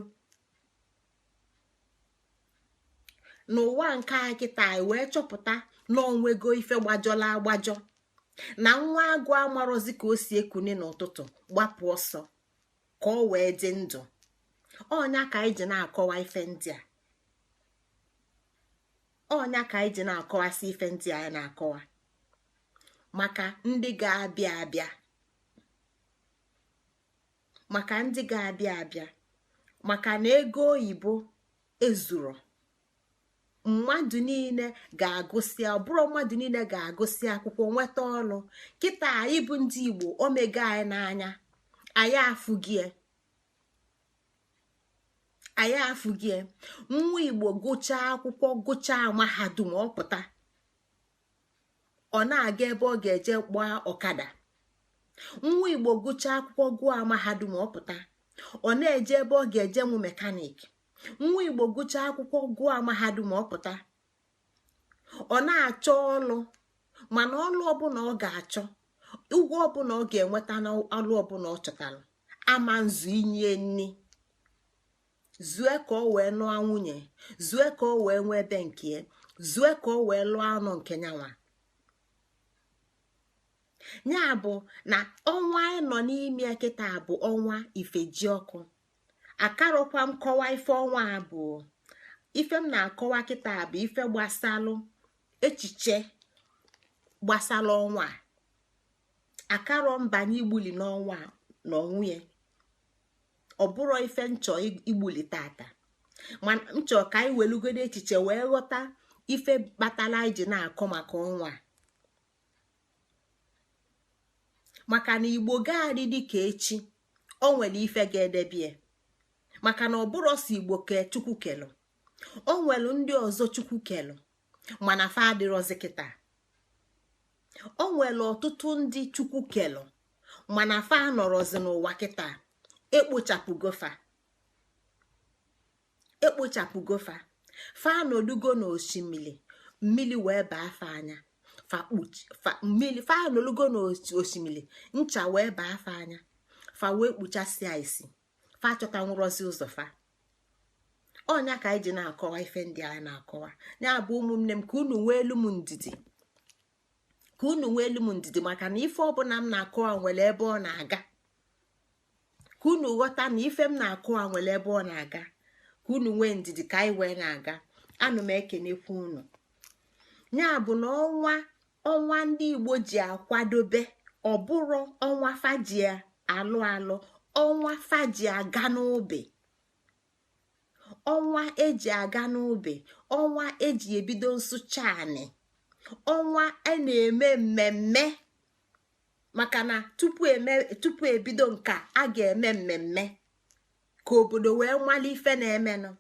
N'ụwa nke anyị kịta, anyị wee chọpụta na onwego ife gbajọla agbajọ, na nwa agụ amarọzi ka o si ekuni n'ụtụtụ gbapụ ọsọ ka ọ wee dị ndụ. Ọnya ka anyị ji na-akọwa ife ndị a, ọnya ka anyị ji na-akọwasị ife ndị a anyị na-akọwa maka ndị ga-abịa abịa, maka ndị ga-abịa abịa, maka na ego oyibo ezuro mmadụ niile ga-agụsị. Ọ bụrụ mmadụ niile ga-agụsị akwụkwọ nweta ọlụ. Kịta anyị bụ ndị Igbo, omego anyị n'anya, anyị afụgie, anyị afụgie. Nwa Igbo gụchaa akwụkwọ, gụchaa mahadum, ọ pụta, ọ na-aga ebe ọ ga-eje gbaa ọkada. Nwa Igbo gụchaa akwụkwọ, gụọ mahadum, ọ pụta, ọ na-eje ebe ọ ga-eje mụ mechanic. Nwa Igbo gụchaa akwụkwọ, gụọ mahadum, ọ pụta, ọ na-achọ ọlụ. Mana ọlụ ọbụla ọ ga-achọ, ụgwọ ọbụla ọ ga-enweta n'ọlụ ọbụla ọ chọtara, ama nzu inye nni zue ka ọ wee nụọ nwunye, zue ka ọ wee nwee ebe nke ya, zue ka ọ wee lụọ anụ nke nyanwa. Ya bụ na ọnwa anyị nọ n'ime kịta bụ ọnwa Ifejiọkụ. Akarọkwa m kọwa ife ọnwa a bụ. Ife m na-akọwa kịta bụ ife gbasalụ echiche gbasara ọnwa a. Akarọ mbanye igbuli n'ọnwa a na onwunye, ọ bụrụ ife nchọ igbuli tata, mana nchọ ka anyị welugodo echiche wee ghọta ife kpatara anyị ji na-akọ maka ọnwa a. Maka na Igbo gaadị dịka echi, o nwere ife ga-edebie, maka na ọ bụrụ sọ Igbo ka Chukwu kelụ, o nwere ndị ọzọ Chukwu kelụ mana fa adịrọzi kịta. O nwere ọtụtụ ndị Chukwu kelụ mana fa anọrọzi n'ụwa kịta. Ekpochapụgofa, ekpochapụgofa, fa anọdugo n'osimiri, mmiri wee baa fa anya, fa mmiri fa anọlugo n'osimiri, ncha wee baa fa anya, fa wee kpuchasịa isi, fa achọta nwụrọzi ụzọ fa. Ọnya ka anyị ji na-akọwa ife ndị anyị na-akọwa. Ya bụ, ụmụnne m, ka unu nwee elu m ndidi, ka unu nwee elu m ndidi, maka na ife ọbụla m na-akọwa nwere ebe ọ na-aga. Ka unu ghọta na ife m na-akọwa nwere ebe ọ na-aga, ka unu nwee ndidi ka anyị wee na-aga. Anụ m ekenekwa unu. Ya bụ na ọnwa ọnwa ndị Igbo ji akwadobe, ọ bụrụ ọnwa faji alụ alụ, ọnwa faji aga n'ubi, ọnwa eji aga n'ubi, ọnwa eji ebido nsụcha anị, ọnwa a na-eme mmemme, maka na tupu ebido nka a ga-eme mmemme ka obodo wee nwale ife na-emenụ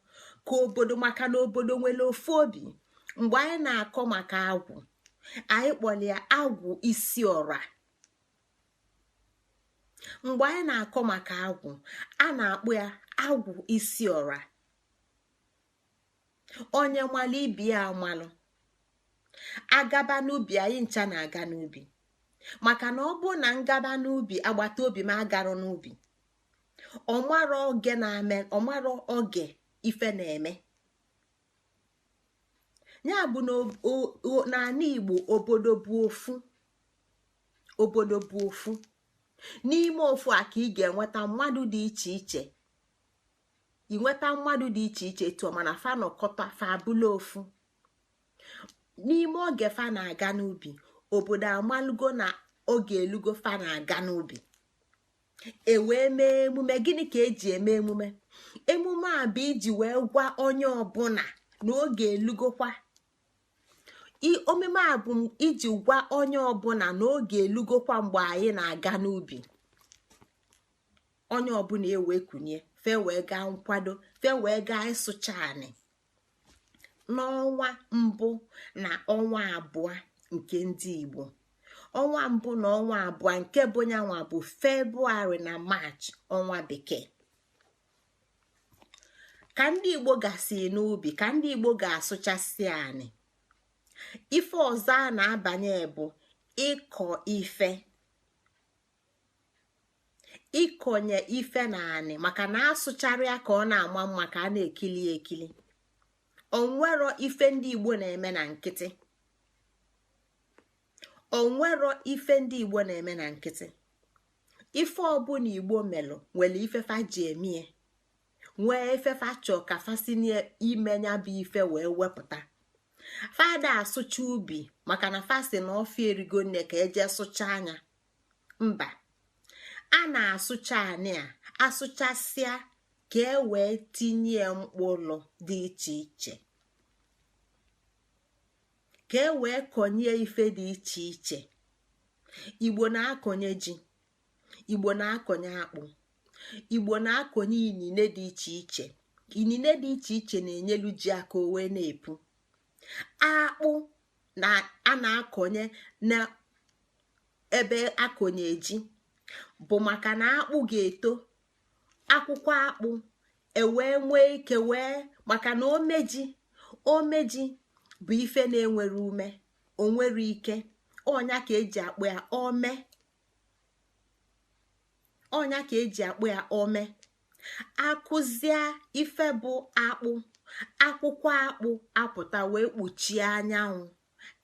ka obodo, maka na obodo nwere ofu obi. Mgbe anyị na-akọ maka agwụ, anyị kpọrọ ya agwụ isi ọra. Mgbe anyị na-akọ maka agwụ, a na-akpọ ya agwụ isi ọra. Onye malụ ibi ya amalụ agaba n'ubi, anyị ncha na-aga n'ubi, maka na ọ bụ na ngaba n'ubi, agbata obi m agarụ n'ubi, ọmarọ oge na-eme, ọmarọ oge ife na-eme. Ya bụ n'ala Igbo, obodo bụ ofu, obodo bụ ofu. N'ime ofu a ka ị ga-enweta mmadụ dị iche iche, inweta mmadụ dị iche iche etu, mana fa nọkọta, fa abụla ofu. N'ime oge fa na-aga n'ubi, obodo amalụgo na oge elugo fa na-aga n'ubi, e wee mee emume. Gịnị ka eji eme emume? Emume a bụ iji wee gwa onye ọbụla Na oge elugokwa. Omume a bụ iji gwa onye ọbụla na oge elugokwa mgbe anyị na-aga n'ubi. Onye ọbụla ewee kunye, fe wee gaa nkwado, fe wee gaa ịsụcha anị n'ọnwa mbụ na ọnwa abụọ nke ndị Igbo. Ọnwa mbụ na ọnwa abụọ nke bụ nyanwa bụ Febụwarị na Maachị, ọnwa Bekee. Ka ndị Igbo gasị n'ubi, ka ndị Igbo ga-asụchasị anị, ife ọzọ a na-abanye bụ ịkọ ife, ịkọnye ife na anị, maka na asụchara ya ka ọ na-ama mma, ka a na-ekili ya ekili. Onwero ife ndị Igbo na-eme na nkịtị. Onwero ife ndị Igbo na-eme na nkịtị. Ife ọbụla Igbo melụ nwere ife fa ji emie, nwee ife fa chọọ ka fa si n'ime ya bụ ife wee wepụta. Fada asụcha ubi maka na fa si na ọfịa erigo nne ka eje sụcha anya. Mba, a na-asụcha anị a, asụchasịa ka e wee tinye mkpụrụ dị iche iche, ka e wee kọnye ife dị iche iche. Igbo na-akọnye ji, Igbo na-akọnye akpụ, Igbo na-akọnye inine dị iche iche. Inine dị iche iche na-enyelu ji aka o wee na-epu. Akpụ na a na-akọnye na ebe akọnye ji bụ maka na akpụ ga-eto, akwụkwọ akpụ ewee nwee ike wee, maka na omeji, omeji bụ ife na-enwere ume, onwere ike. Ọnya ka eji akpụ ya ome, ọnya ka eji akpụ ya ome. Akụzie ife bụ akpụ, akwụkwọ akpụ apụta wee kpuchie anyanwụ,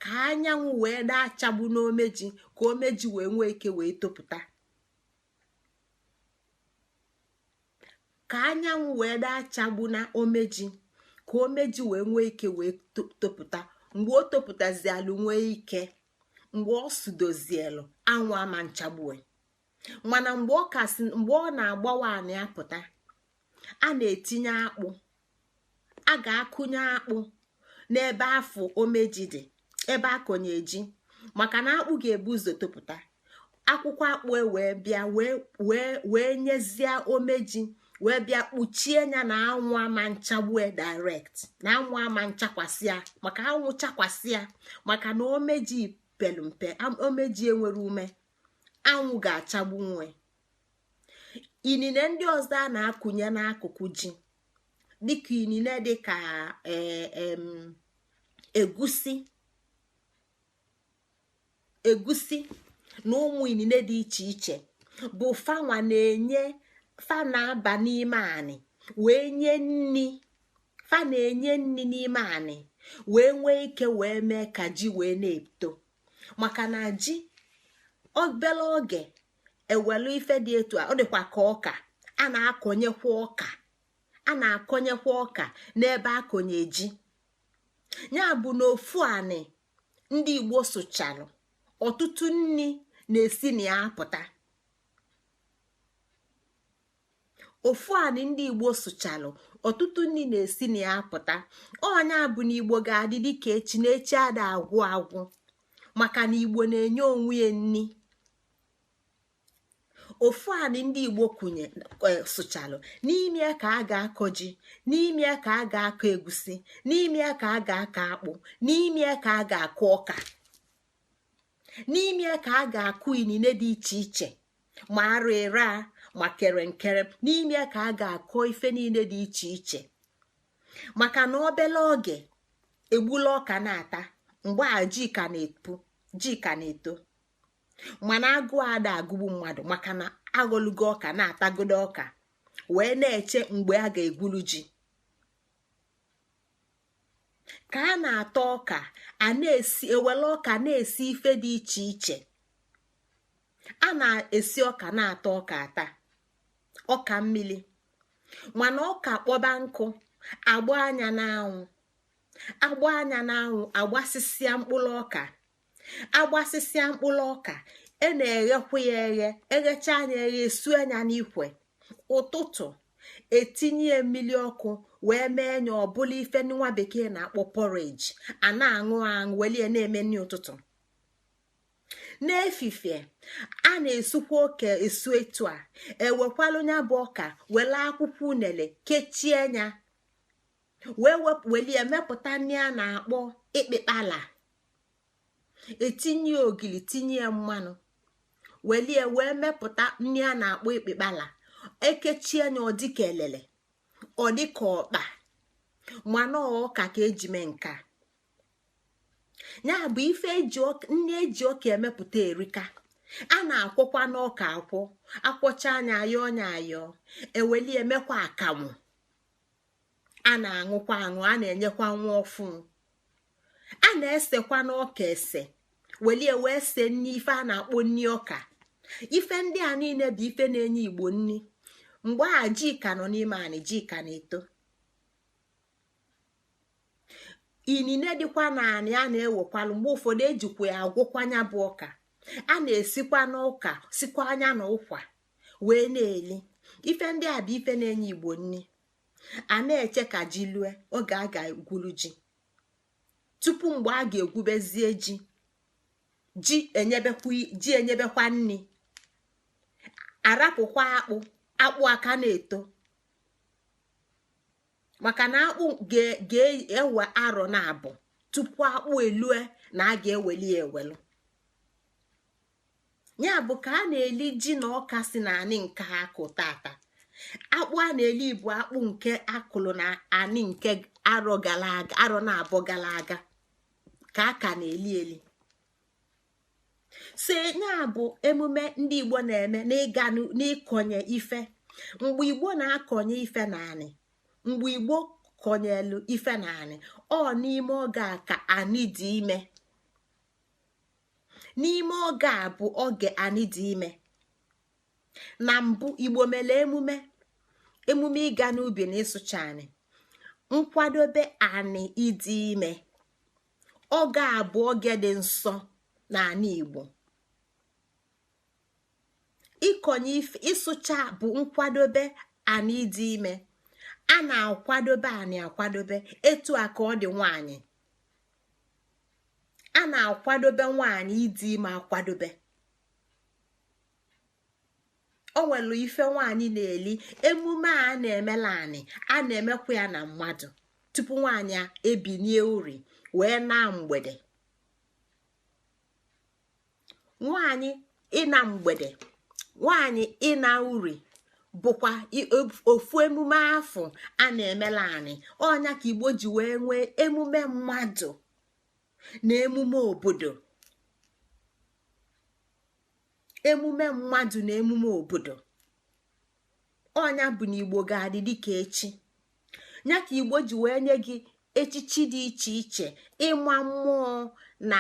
ka anyanwụ wee na-achagbu n'omeji, ka omeji wee nwee ike wee topụta, ka anyanwụ wee na-achagbu na omeji, ka omeji wee nwee ike wee topụta. Mgbe o topụtazialụ, nwee ike, mgbe ọ sudozielụ, anwụ ama nchagbue. Mana mgbe ọ kasị, mgbe ọ na-agbawa anị apụta, a na-etinye akpụ, a ga-akụnye akpụ n'ebe afọ omeji dị, ebe akọnye ji, maka na akpụ ga-ebu ụzọ topụta. Akwụkwọ akpụ wee bịa wee nyezie omeji, wee bịa kpuchie ya na anwụ ama nchagbue direct, na anwụ ama nchakwasị ya, maka anwụ chakwasị ya, maka na omeji pelu mpe, omeji enwere ume, anwụ ga-achagbu nwe. Inine ndị ọzọ a na-akụnye n'akụkụ ji, dịka inine dịka egusi, egusi na ụmụ inine dị iche iche, bụ fanwa na-enye, fa na-aba n'ime anị wee nye nni, fa na-enye nni n'ime anị wee nwee ike wee mee ka ji wee na-eto. Maka na ji obere oge ewelu ife dị etu a, ọ dịkwa ka ọka. A na-akọnyekwa ọka, a na-akọnyekwa ọka n'ebe akọnye ji. Ya bụ na ofu anị ndị Igbo sụchalụ, ọtụtụ nni na-esi na ya apụta. Ofu anị ndị Igbo sụchalụ, ọtụtụ nni na-esi na ya apụta. Ọnya bụ na Igbo ga-adị dịka echi, na echi ada agwụ agwụ, maka na Igbo na-enye onwe ya nni. Ofu anị ndị Igbo kunye sụchalụ, n'ime ya ka a ga-akọ ji, n'ime ya ka a ga-akọ egusi, n'ime ya ka a ga-akọ akpụ, n'ime ya ka a ga-akụ ọka, n'ime ya ka a ga-akụ inine dị iche iche, ma arịra, ma kere nkere, n'ime ya ka a ga-akọ ife niile dị iche iche. Maka na obele oge egbula ọka na-ata, mgbe a ji ka na-epu, ji ka na-eto, mana agụụ ada agụgbu mmadụ, maka na aghọlugo ọka, na-atagodo ọka wee na-eche mgbe a ga-egwulu ji. Ka a na-ata ọka, a na-esi, ewele ọka na-esi ife dị iche iche. A na-esi ọka, na-ata ọka, ata ọka mmiri. Mana ọka kpọba nkụ, agba anya n'anwụ, agba anya n'anwụ, agbasịsịa mkpụrụ ọka, agbasịsịa mkpụrụ ọka, e na-eghekwa ya eghe, eghecha anya eghe, esu anya n'ikwe. Ụtụtụ etinye ya mmiri ọkụ. Wee mee nya ọbụla ife nwa bekee na-akpọ porridge, a na-aṅụ aṅụ, welie na-eme nri ụtụtụ. N'efifie, a na-esukwa ọka esu etu a. Ewekwalụ nya bụ ọka, wele akwụkwọ unele kechie nya, wee welie mepụta nri a na-akpọ ịkpịkpala. Etinye ogili, tinye mmanụ, welie wee mepụta nri a na-akpọ ịkpịkpala. Ekechie nya, ọ dịka elele, ọ dịka ọkpa, mana ọka ka eji mee nka. Ya bụ ife nri eji ọka emepụta erika. A na-akwọkwa n'ọka akwọ, akwọcha anya, ayọ ọnya ayọ, ewelie emekwa akamụ a na-aṅụkwa aṅụ, a na-enyekwa nwa ọfụ. A na-esekwa n'ọka ese, welie wee see nni, ife a na-akpọ nni ọka. Ife ndị a niile bụ ife na-enye Igbo nni mgbe a ji ka nọ n'ime anị, ji ka na-eto. Inine dịkwa naanị a na-ewekwalụ mgbe ụfọdụ, ejikwa ya agwọkwa nya bụ ọka. A na-esikwa n'ụka, sikwa anya na ụkwa wee na-eli. Ife ndị a bụ ife na-enye Igbo nni. A na-eche ka ji lue oge a ga-egwuru ji. Tupu mgbe a ga-egwubezie ji, ji enyebekwa nni. Arapụkwa akpụ, akpụ aka na-eto, maka na akpụ ga-ewe arọ na abụ tupu akpụ elue na a ga-eweli ya ewelu. Ya bụ ka a na-eli ji na ọka si na anị nke akụ tata. Akpụ a na-eli bụ akpụ nke akụlụ na anị nke arọ gara aga, arọ na abụọ gara aga, ka a ka na-eli eli. So ya bụ emume ndị Igbo na-eme n'ịga n'ịkọnye ife. Mgbe Igbo na-akọnye ife naanị, mgbe Igbo kọnyelu ife naanị, ọ n'ime oge a ka anị dị ime. N'ime oge a bụ oge anị dị ime. Na mbụ, Igbo mere emume ịga n'ubi na ịsụcha anị, nkwadobe anị ịdị ime. Oge a bụ oge dị nsọ n'ala Igbo. Ịkọnye ife, ịsụcha bụ nkwadobe anị ịdị ime. A na-akwadobe anị akwadobe. Etu a ka ọ dị nwaanyị. A na-akwadobe nwaanyị ịdị ime akwadobe. O nwere ife nwaanyị na-eli. Emume a na-emela anị, a na-emekwa ya na mmadụ tupu nwaanyị ebinie uri wee na mgbede. Nwaanyị ịna mgbede, nwaanyị ịna uri bụkwa ofu emume afụ a na-emela anị. Ọnya ka Igbo ji wee nwee emume mmadụ na emume obodo. Emume mmadụ na emume obodo, ọnya bụ na Igbo ga-adị dịka echi. Ya ka Igbo ji wee nye gị echichi dị iche iche, ịma mmụọ na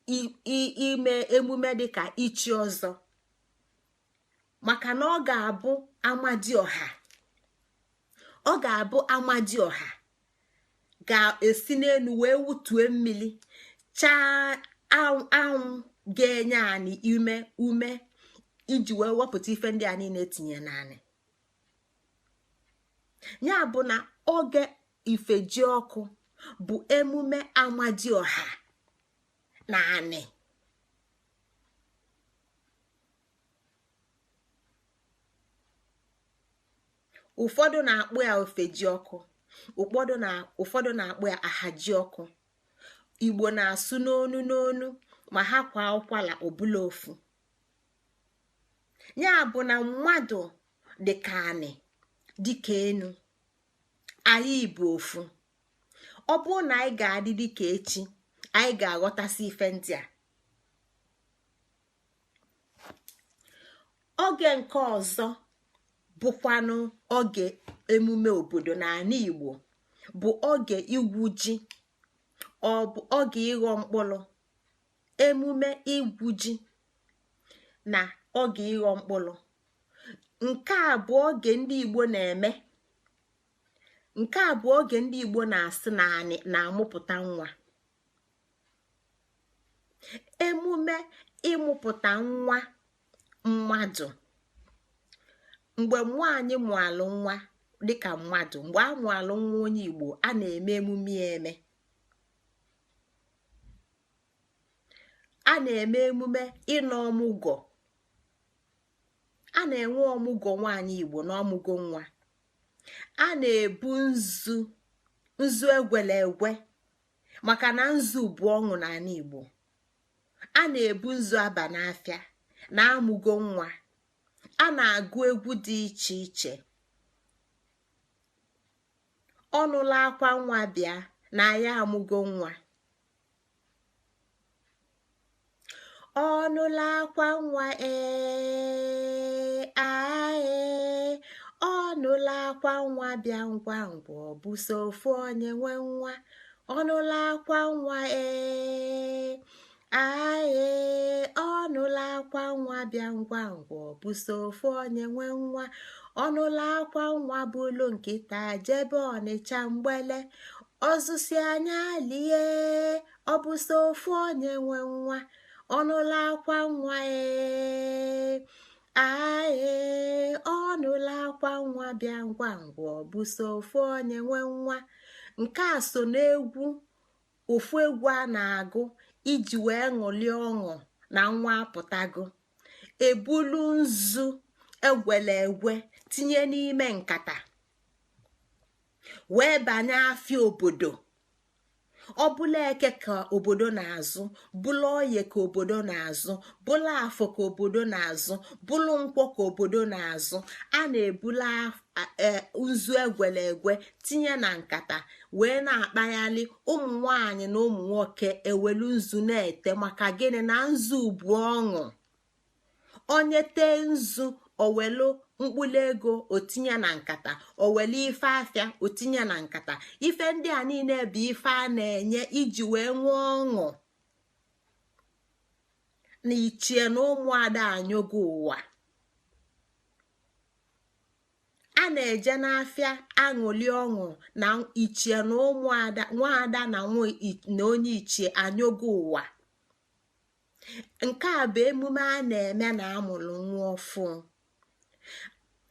ime emume dịka ichi ọzọ, maka na ọ ga-abụ amadioha, ọ ga-abụ amadioha ga-esi n'elu wee wutue mmiri, chaa anwụ ga-enye anyị ime ume iji wee wepụta ife ndị a niile etinye n'anị. Ya bụ na oge ifeji ọkụ bụ emume amadioha na anị. Ụfọdụ na-akpọ ya ofeji ọkụ, ụfọdụ na-akpọ ya ahaji ọkụ. Igbo na-asụ n'onu n'onu, ma ha kwa ụkwala ọbụla ofu. Ya bụ na mmadụ dị ka anị, dịka enu, anyị bụ ofu. Ọ bụrụ na anyị ga-adị dịka echi, anyị ga-aghọtasị ife ndị a. Oge nke ọzọ bụkwanụ oge emume obodo n'ala Igbo bụ oge igwu ji, ọ bụ oge ịghọ mkpụrụ. Emume igwu ji na oge ịghọ mkpụrụ, nke a bụ oge ndị Igbo na-eme. Nke a bụ oge ndị Igbo na-asị na anị na-amụpụta nwa. Emume ịmụpụta nwa mmadụ, mgbe nwaanyị mụalụ nwa, Dịka mmadụ, mgbe amụalụ nwa onye Igbo, a na-eme emume ya eme. A na-eme emume ịnọ ọmụgwọ. A na-enwe ọmụgwọ nwaanyị Igbo na ọmụgwọ nwa. A na-ebu nzu, nzu egwele egwe, maka na nzu bụ ọṅụ n'ala Igbo. A na-ebu nzu aba n'afịa na amụgo nwa. A na-agụ egwu dị iche iche. Ọnụla akwa nwa bịa na ya amụgo nwa. Ọnụla akwa nwa ee ae, ọnụla akwa nwa bịa ngwa ngwa, ọ bụ sọ ofu onye nwe nwa. Ọnụla akwa nwa ee ae, ọnụla akwa nwa bịa ngwa ngwa, ọ bụ sọ ofu onye nwe nwa. Ọnụla akwa nwa bụlụ nkịta jebe Ọnịcha mgbele, ọzụsi anya lie, ọ bụ sọ ofu onye nwe nwa. Ọnụla akwa nwa ee ae, ọnụla akwa nwa bịa ngwa ngwa, ọ bụ sọ ofu onye nwe nwa. Nke a so n'egwu, ofu egwu a na-agụ iji wee ṅụlie ọṅụ na nwa apụtago. Ebulu nzu egwele egwe tinye n'ime nkata wee banye afịa obodo. Ọ bụla eke ka obodo na-azụ, bụla oye ka obodo na-azụ, bụla afọ ka obodo na-azụ, bụlụ nkwọ ka obodo na-azụ. A na-ebula nzu egwele egwe tinye na nkata wee na-akpaghalị. Ụmụ nwanyị na ụmụ nwoke ewelu nzu na-ete. Maka gịnị? Na nzu bụ ọṅụ. Onye tee nzu, owelu mkpụrụ ego otinye na nkata, owelu ife afịa otinye na nkata. Ife ndị a niile bụ ife a na-enye iji wee nwee ọṅụ na ichie na ụmụada anyogo ụwa. A na-eje n'afịa aṅụli ọṅụ na ichie na ụmụada, nwaada na onye ichie anyogo ụwa. Nke a bụ emume a na-eme na amụrụ nwa ọfụ.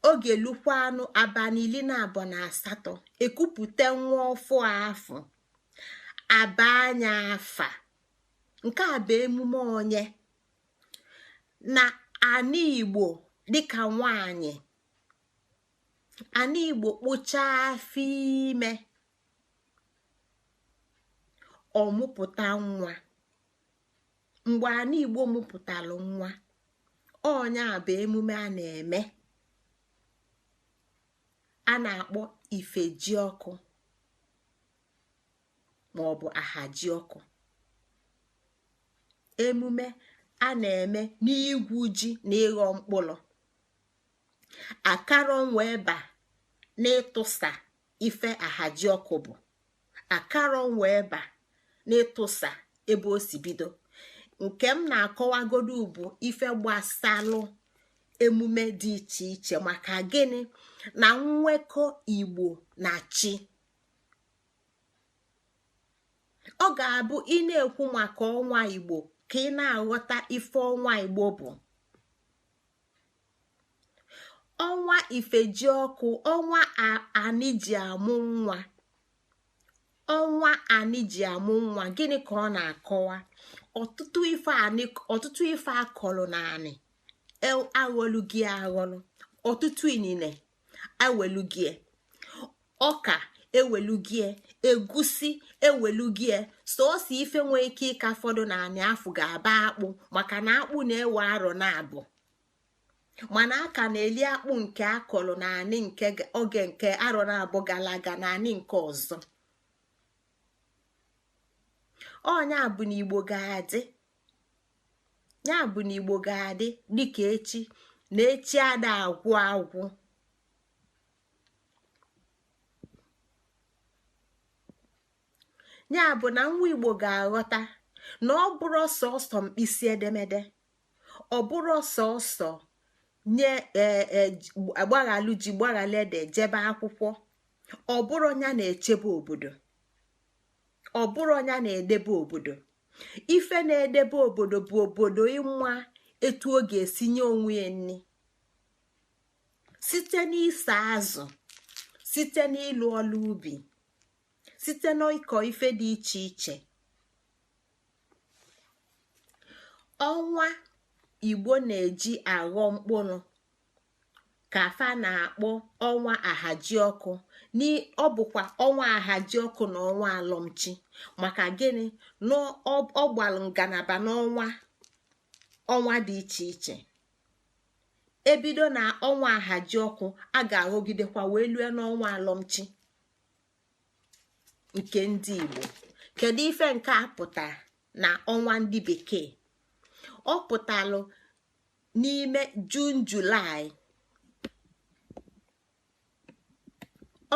Oge lukwanụ abalị 28, ekupụta nwa ọfụ afụ, aba anya afa. Nke a bụ emume onye na ana Igbo dịka nwanyị. Ana Igbo kpụchaa afọ ime, ọmụpụta nwa. Mgbe ana Igbo mụpụtalụ nwa, ọnya bụ emume a na-eme a na-akpọ ifejiọkụ maọbụ ahajiọkụ. Emume a na-eme n'igwu ji na ịghọ mkpụrụ. Akarọ wee ba n'ịtụsa ife ahajiọkụ bụ akarọ wee ba n'ịtụsa ebe o si bido. Nke m na-akọwagodu bụ ife gbasalụ emume dị iche iche. Maka gịnị? Na nwekọ Igbo na chi. Ọ ga-abụ ị na-ekwu maka ọnwa Igbo ka ị na-aghọta ife ọnwa Igbo bụ. Ọnwa ifejiọkụ, ọnwa anyị ji amụ nwa. Ọnwa anyị ji amụ nwa, gịnị ka ọ na-akọwa? Ọtụtụ ife anyị, ọtụtụ ife akọlụ na anị aghọlụ gị aghọlụ. Ọtụtụ inine ewelugie, ọka ewelugie, egusi ewelugie. Sọọsọ ife nwee ike ịka fọdụ na anị afụ ga-aba akpụ, maka na akpụ na-ewe arọ na abụ. Mana a ka na-eli akpụ nke akọlụ na anị nke oge nke arọ na abụ gara aga na anị nke ọzọ. Ọnya bụ na Igbo ga-adị, ya bụ na Igbo ga-adị dịka echi, na echi ada agwụ agwụ. Ya bụ na nwa Igbo ga-aghọta na ọ bụrụ sọsọ mkpịsị edemede, ọ bụrụ sọsọ nye agbaghalụ ji gbaghalụ ede jebe akwụkwọ, ọ bụrụ ya na-echebe obodo, ọ bụrụ ya na-edebe obodo. Ife na-edebe obodo bụ obodo ịma etu ọ ga-esi nye onwe ya nni site n'ise azụ, Site n'ịlụ ọlụ ubi, site n'ịkọ ife dị iche iche. Ọnwa Igbo na-eji aghọ mkpụrụ ka fa na-akpọ ọnwa ahajiọkụ. Ọ bụkwa ọnwa ahajiọkụ na ọnwa alọmchi. Maka gịnị? Na ọ gbalụ ngalaba n'ọnwa ọnwa dị iche iche. Ebido na ọnwa ahajiọkụ, a ga-aghọgidekwa wee lue n'ọnwa alọmchi nke ndị Igbo. Kedu ife nke a pụta na ọnwa ndị bekee? Ọ pụtalụ n'ime Jun, Julaị.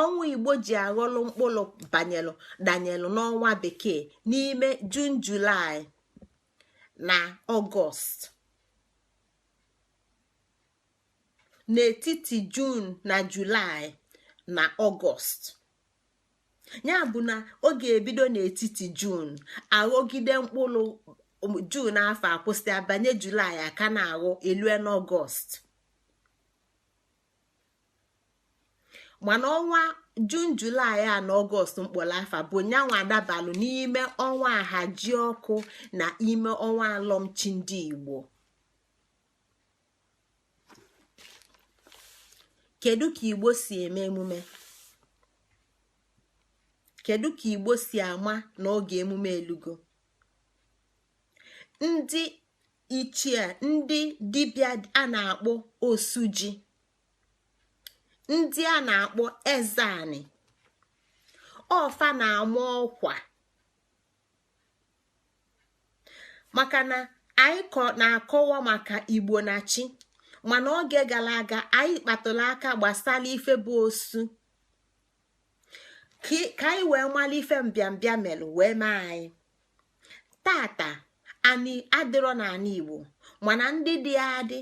Ọnwa Igbo ji aghọlụ mkpụrụ banyelụ danyelụ n'ọnwa bekee n'ime Jun, Julaị na Ọgọst. N'etiti Jun na Julaị na Ọgọst, ya bụ na ọ ga-ebido n'etiti Jun aghọgide mkpụrụ. Jun afọ akwụsị, abanye Julaị, aka na-aghọ elue n'Ọgọst. Mana ọnwa Jun, Julaị a na Ọgọst mkpọrọ afa bụ nyanwa adabalụ n'ime ọnwa ahajiọkụ na ime ọnwa alọmchi ndị Igbo. Kedu ka Igbo si eme emume? Kedu ka Igbo si ama na oge emume elugo? Ndị ichie, ndị dibịa a na-akpọ osuji, ndị a na-akpọ eze anị, ọ fa na-ama ọkwa, maka na anyị na-akọwa maka Igbo na chi. Mana oge gara aga anyị kpatụrụ aka gbasara ife bụ osu, ka anyị wee mara ife mbịambịa melụ wee mee anyị. Tata anyị adịrọ n'ala Igbo, mana ndị dị adị,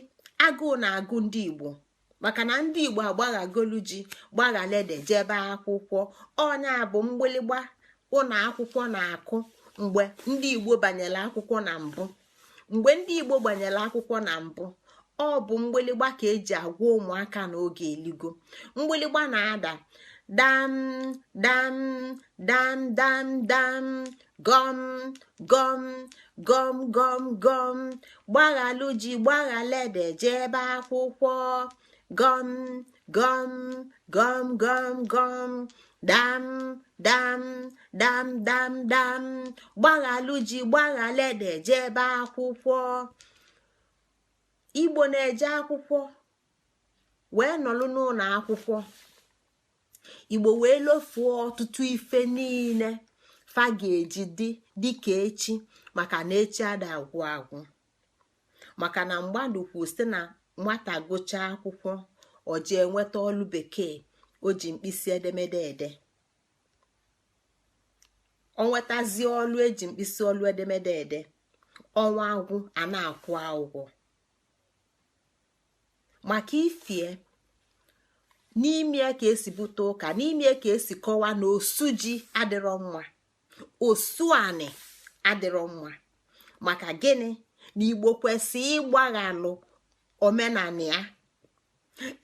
agụụ na-agụ ndị Igbo, maka na ndị Igbo agbaghagolu ji, gbaghala ede, jebe akwụkwọ. Ọnya bụ mgbịlịgba ụlọ akwụkwọ na-akụ mgbe ndị Igbo banyere akwụkwọ na mbụ. Mgbe ndị Igbo banyere akwụkwọ na mbụ, ọ bụ mgbịlịgba ka eji agwa ụmụaka na oge elugo. Mgbịlịgba na-ada dam dam dam dam dam, gọm gọm gọm gọm gọm, gbaghalụ ji, gbaghala ede, jebe akwụkwọ, gọm gọm gọm gọm gọm, dam dam dam dam dam, gbaghalụ ji, gbaghala ede, jebe akwụkwọ. Igbo na-eje akwụkwọ wee nọlụ n'ụlọ akwụkwọ. Igbo wee lofuo ọtụtụ ife niile fa ga-eji dị dịka echi, maka na echi ada agwụ agwụ. Maka na mmadụ kwu sị na nwata gụchaa akwụkwọ, o jee nweta ọlụ bekee o ji mkpịsị edemede ede. O nwetazie ọlụ eji mkpịsị ọlụ edemede ede, ọnwa agwụ a na-akwụ ụgwọ. Maka ifie n'ime ka esi bute ụka, n'ime ka esi kọwaa na osu ji adịrọ mma, osu anị adịrọ mma. Maka gịnị? Na Igbo kwesịrị ịgbaghalụ omenala ya,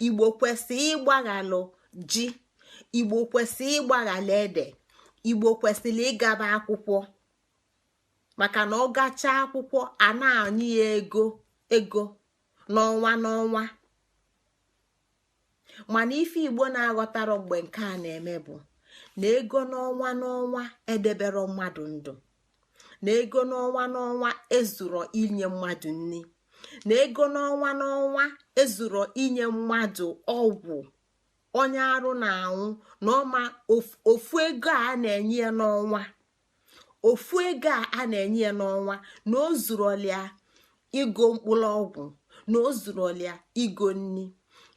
Igbo kwesịrị ịgbaghalụ ji, Igbo kwesịrị ịgbaghalụ ede, Igbo kwesịrị ịgaba akwụkwọ, maka na ọ gachaa akwụkwọ a na-anyị ya ego ego n'ọnwa n'ọnwa. Mana ife Igbo na-aghọtara mgbe nke a na-eme bụ na ego n'ọnwa n'ọnwa edebero mmadụ ndụ, na ego n'ọnwa n'ọnwa ezuro inye mmadụ nri, na ego n'ọnwa n'ọnwa ezuro inye mmadụ ọgwụ onye arụ na-anwụ, na ọma ofu ego a na-enye ya n'ọnwa, ofu ego a na-enye ya n'ọnwa, na o zurolia igo mkpụrụ ọgwụ, na o zurolia igo nni,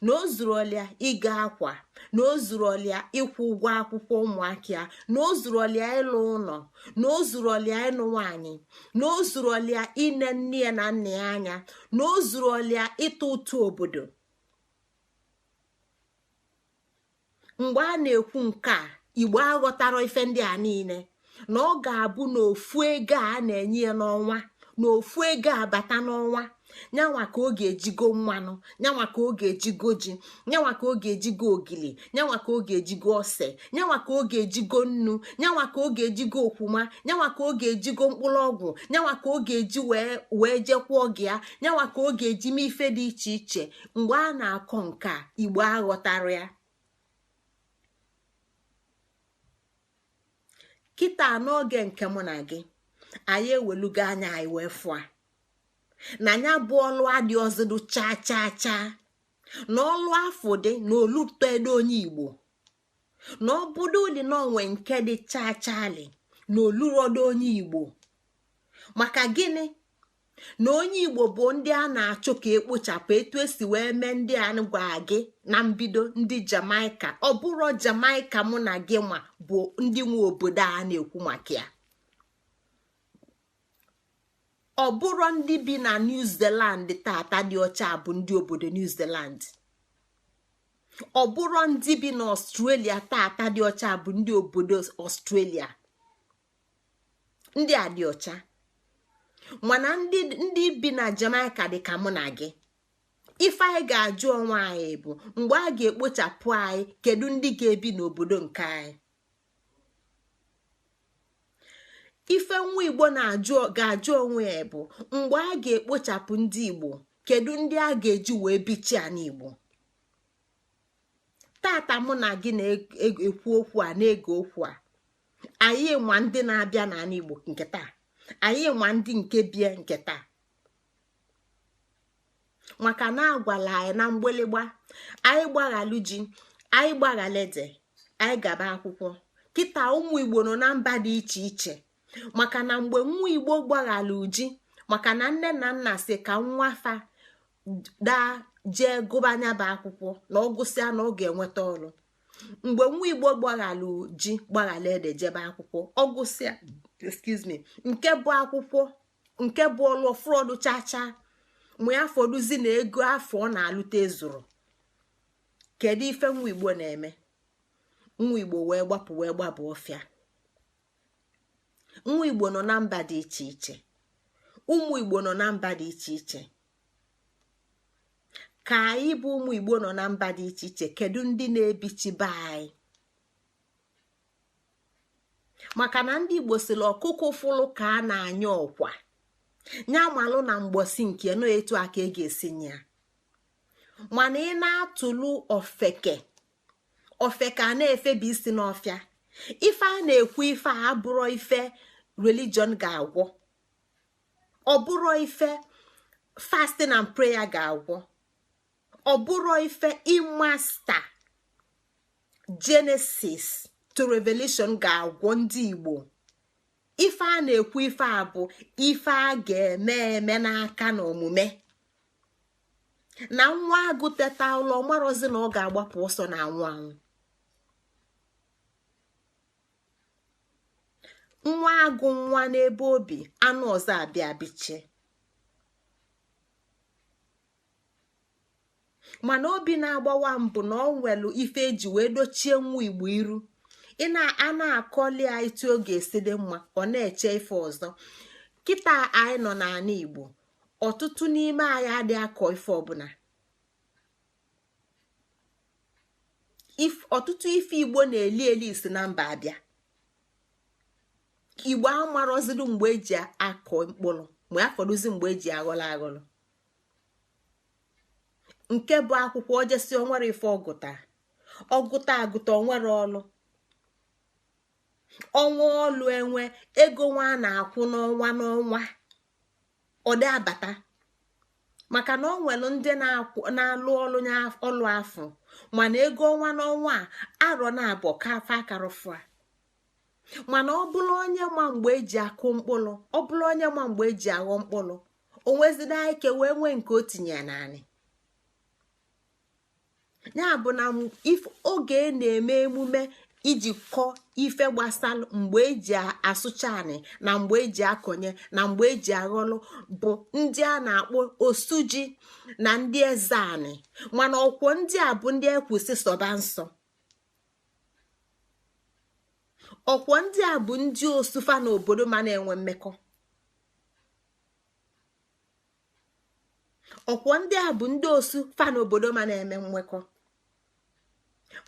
na o zurolia igo akwa, na o zurolia ịkwụ ụgwọ akwụkwọ ụmụaka ya, na o zurolia ịlụ ụlọ, na o zurolia ịnụ nwaanyị, na o zurolia ine nne ya na nna ya anya, na o zurolia ịtụ ụtụ obodo. Mgbe a na-ekwu nke a, Igbo aghọtara ife ndị a niile, na ọ ga-abụ na ofu ego a na-enye ya n'ọnwa, na ofu ego a bata n'ọnwa, Nyanwa ka ọ ga-ejigo mmanụ, nyanwa ka ọ ga-ejigo ji, nyanwa ka ọ ga-ejigo ogili, nyanwa ka ọ ga-ejigo ose, nyanwa ka ọ ga-ejigo nnu, nyanwa ka ọ ga-ejigo okwuma, nyanwa ka ọ ga-ejigo mkpụrụ ọgwụ, nyanwa ka ọ ga-eji wee jekwuo gị ya, nyanwa ka ọ ga-eji mee ife dị iche iche. Mgbe a na-akọ nke a, Igbo aghọtara ya. Kịta n'oge nke mụ na gị, anyị ewelugo anya anyị wee fụa na ya bụ ọlụ adị ọzọdụ chaa chaa chaa, na ọlụ afọ dị na olutedo onye Igbo, na ọbụdo dị na onwe nke dị chaa chaali na olurodo onye Igbo. Maka gịnị? Na onye Igbo bụ ndị a na-achọ ka ekpochapụ, etu esi wee mee ndị a gwa gị na mbido, ndị Jamaika. Ọ bụrụ Jamaika mụ na gị nwa bụ ndị nwe obodo a na-ekwu maka ya. Ọ bụrụ ndị bi na New Zealand tata dị ọcha bụ ndị obodo New Zealand. Ọ bụrụ ndị bi na Australia tata dị ọcha bụ ndị obodo Australia. Ndị a dị ọcha, mana ndị bi na Jamaica dị ka mụ na gị. Ife anyị ga-ajụ onwe anyị bụ, mgbe a ga-ekpochapụ anyị, kedu ndị ga-ebi n'obodo nke anyị? Ife nwa Igbo ga-ajụ onwe ya bụ, mgbe a ga-ekpochapụ ndị Igbo, kedu ndị a ga-eji wee bichi ana Igbo? Tata mụ na gị na-ekwu okwu a, na-ege okwu a, anyị nwa ndị na-abịa n'ala Igbo nke taa, anyị nwa ndị nke bie nke taa, maka na agwala anyị na mgbịlịgba anyị gbaghalụ ji, anyị gbaghalụ ede, anyị gaba akwụkwọ. Kịta ụmụ Igbo nọ na mba dị iche iche, maka na mgbe nwa Igbo gbaghalụ ji, maka na nne na nna si ka nwa fa daa jee gụba nya bụ akwụkwọ, na ọ gụsịa na ọ ga-enweta ọrụ. Mgbe nwa Igbo gbaghalụ ji, gbaghalụ ede, jebe akwụkwọ, ọ gụsịa, excuse me, nke bụ akwụkwọ, nke bụ ọlụ fọdụ chacha, mgbe ya fọdụzi na ego afọ ọ na-alụta ezuru. Kedu ife nwa Igbo na-eme? Nwa Igbo wee gbapụ, wee gbaba ọfịa. Nwa Igbo nọ na mba dị iche iche, ụmụ Igbo nọ na mba dị iche iche. Ka anyị bụ ụmụ Igbo nọ na mba dị iche iche, kedu ndị na-ebichi be anyị? Maka na ndị Igbo sịrị ọkụkọ fụlụ ka a na-anya ọkwa, nya malụ na mgbosi nke nọ etu a ka e ga-esi nye ya. Mana ị na-atụlụ ofeke, ofeke a na-efebi isi n'ọfịa. Ife a na-ekwu, ife a abụrọ ife religion ga-agwọ, ọ bụrọ ife fasting and prayer ga-agwọ, ọ bụrọ ife ịmaster Genesis to Revelation ga-agwọ ndị Igbo. Ife a na-ekwu, ife a bụ ife a ga-eme eme n'aka na omume. Na nwa agụ teta ụlọ, marọzi na ọ ga-agbapụ ọsọ na anwụ anwụ. Nwa agụ nwa n'ebe obi, anụ ọzọ abịa bichie. Mana obi na-agbawa m bụ na ọ nwelu ife eji wee dochie nwa Igbo iru. Ị na-a na-akọli ya etu ọ ga-esi dị mma, ọ na-eche ife ọzọ. Kịta anyị nọ n'ala Igbo, ọtụtụ n'ime anyị adịghị akọ ife ọbụla. Ọtụtụ ife Igbo na-eli eli si na mba abịa. Igbo amarọzidu mgbe eji akọ mkpụrụ, mgbe afọdụzi mgbe eji aghọlọ aghọlọ. Nke bụ akwụkwọ ojesi, onwere ife ọgụta ọgụta agụta, onwere ọlụ ọnwa ọlụ enwe ego nwa a na-akwụ n'ọnwa n'ọnwa ọ dị abata, maka na ọ nwere ndị na-alụ ọlụ ọlụ afọ, mana ego ọnwa n'ọnwa a arọ na abụọ ka afọ akarụfụ a. Mana ọ bụrụ onye ma mgbe eji akụ mkpụrụ, ọ bụrụ onye ma mgbe eji aghọ mkpụrụ, o nwezida ike wee nwee nke o tinye naanị ya. Bụ na oge na-eme emume iji kọọ ife gbasara mgbe eji asụcha anị na mgbe eji akọnye na mgbe eji aghọlụ bụ ndị a na-akpọ osuji na ndị eze anị. Mana ọkwọ ndị a bụ ndị ekwusi sọba nsọ, ọkwọ ndị a bụ ndị osufa na obodo ma na-enwe mmekọ. Ọkwọ ndị a bụ ndị osu fa n'obodo ma na-eme nwekọ.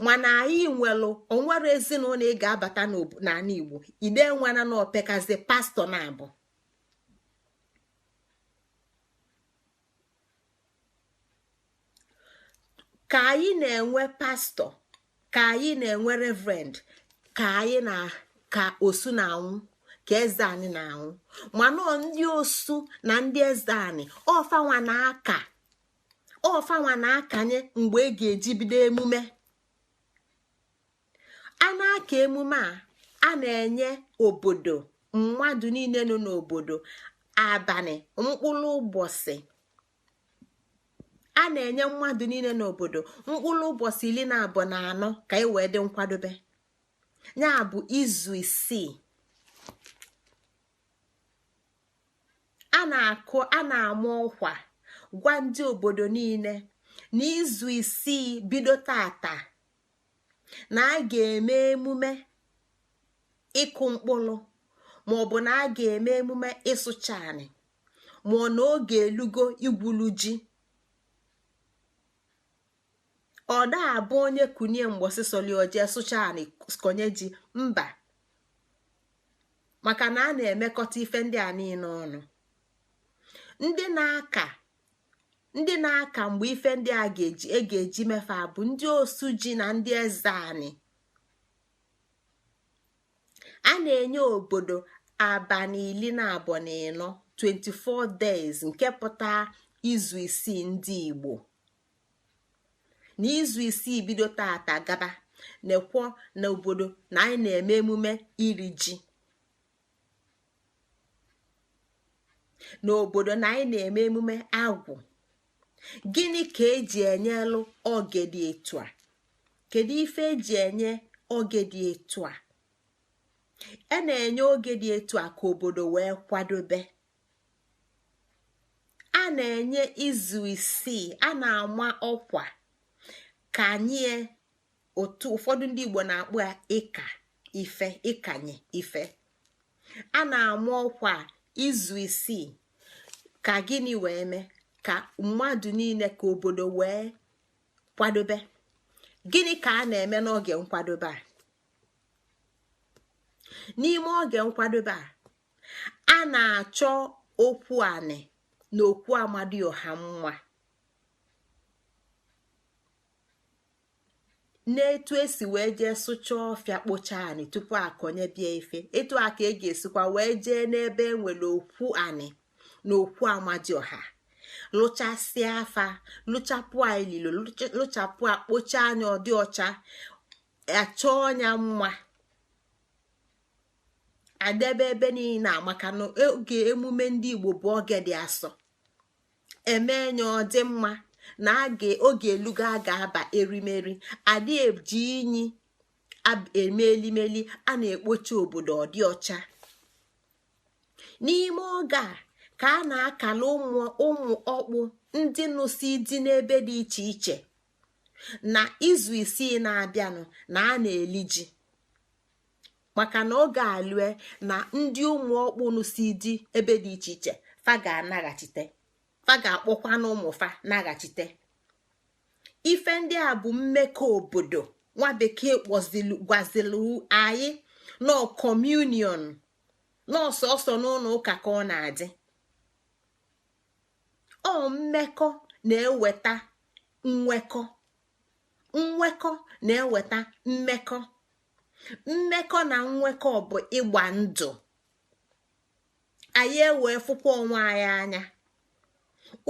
Mana anyị nwelụ onwere ezinụlọ ị ga-abata n'ala Igbo ide nwana na opekazi pastọ na-abụ. Ka anyị na-enwe pastọ, ka anyị na-enwe reverend, ka anyị na ka osu na-anwụ, ka eze anyị na-anwụ. Mana ndị osu na ndị eze anyị ọfanwa na-aka, ọfanwa na-akanye mgbe e ga-eji bido emume. A na-aka emume a, a na-enye obodo mmadụ niile nọ n'obodo abalị mkpụrụ ụbọchị. A na-enye mmadụ niile n'obodo mkpụrụ ụbọchị 24 ka e wee dị nkwadobe. Ya bụ izu 6. A na-akụ, a na-ama ọkwa gwa ndị obodo niile na izu 6 bido tata na a ga-eme emume ịkụ mkpụrụ, ma ọ bụ na a ga-eme emume ịsụcha anị, ma ọ na oge elugo igwulu ji. Ọ da abụ onye kunie mgbọsị sọli oje sụcha anị konye ji, mba, maka na a na-emekọta ife ndị a niile ọnụ. Ndị na-aka mgbe ife ndị a e ga-eji mefe bụ ndị osu ji na ndị eze anị. A na-enye obodo abalị 24, 24 days, nke pụta izu 6 ndị Igbo. Na izu 6 bido tata gaba, na-ekwo na obodo na anyị na-eme emume iri ji. N'obodo na anyị na-eme emume agwụ. Gịnị ka eji enyelụ oge dị etu a? Kedu ife eji enye oge dị etu a? E na-enye oge dị etu a ka obodo wee kwadobe. A na-enye izu 6, a na-ama ọkwa ka anyị otu ụfọdụ ndị Igbo na-akpọ ya ịka ife, ịkanye ife. A na-ama ọkwa izu 6 ka gịnị wee mee? Ka mmadụ niile, ka obodo wee kwadobe. Gịnị ka a na-eme n'oge nkwadobe a? N'ime oge nkwadobe a, a na-achọ okwu anị na okwu amadioha mma. N'etu esi wee jee sụchaa ọfịa, kpochaa anị tupu akọnye bịa ife, etu a ka e ga-esikwa wee jee n'ebe e nwere okwu anị na okwu amadioha, lụchasịa afa, lụchapụ ililo, lụchapụ akpochaa anya ọ dị ọcha, achọọ ọnya mma, adebe ebe niile. Maka na oge emume ndị Igbo bụ oge dị asọ, eme nya ọ dị mma. Na oge elugo a ga-aba erimeri, adị eji inyi eme elimeli, a na-ekpocha obodo ọ dị ọcha. N'ime oge a ka a na-akala ụmụ ọkpụ ndị nụsi dị n'ebe dị iche iche na izu 6 na-abịanụ na a na-eli ji, maka na oge alue na ndị ụmụ ọkpụ nụsi dị ebe dị iche iche fa ga-anaghachite, fa ga-akpọkwa na ụmụ fa naghachite. Ife ndị a bụ mmekọ obodo. Nwa bekee gwazili anyị nọ communion, n'ọsọsọ n'ụlọ ụka ka ọ na-adị. Ọ mmekọ na-eweta nwekọ, nwekọ na-eweta mmekọ, mmekọ na nwekọ bụ ịgba ndụ. Anyị ewee fụkwa onwe anyị anya.